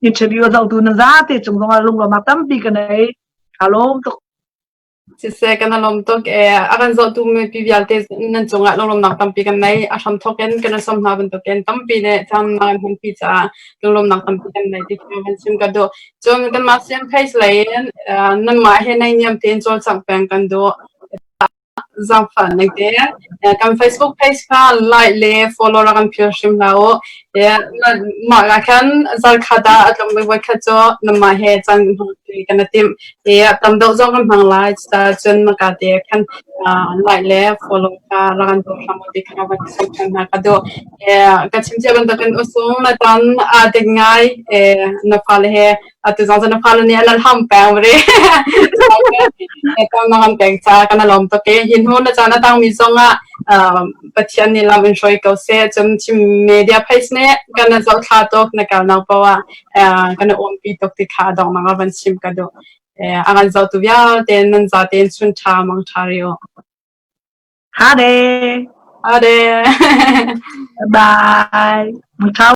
interview a zohtu nan zate cung zong ah lunglawmnak tampi ka nei kaa lawm tuk. Siseh, kan i lawm tuk ee. A kan zohtu mipi vialte nan cungah lunglawmhnak tampi kan nei. A hramthawk in kan i sawm hna bantukin tampi nih caan kan hmanpi caah lunglawmhnak tampi kan nei ti kha van chim ka duh. Cun kanmah CM Page lei in nanmah he naihniam tein cawlcangh peng kan duh. Zaangfahnak te kan Facebook page kha like le follow rak kan phil hrim hlah u. Mah ah khan zarkhat ah a tlawm bik voikhat cu nanmah he caan hmangṭi kan i timh. I tam deuh zong kan hmang lai. Cucaah maka te khan like le follow kha rak kan tuah hram u ti kha van sawm ṭhan hna ka duh. Ka chim cia bantukin usung na tan aa dik ngai. Na fale he atu zong cu na fale nih an ham peng ri. Tam na kan pek ca kan i lawm tuk i hi hnu na caan a tangmi zongah Pathian nih lam in hruai ko seh. Cun Chin media page nih kan na zohthla tuk na kalnak paoh ah kan i umpi tuk ti kha a donghnak ah van chim ka duh. A kan zohtu vialte nan zatein chun ṭha mang ṭha rih u. Hade. Hade. Bye. Mang ṭha.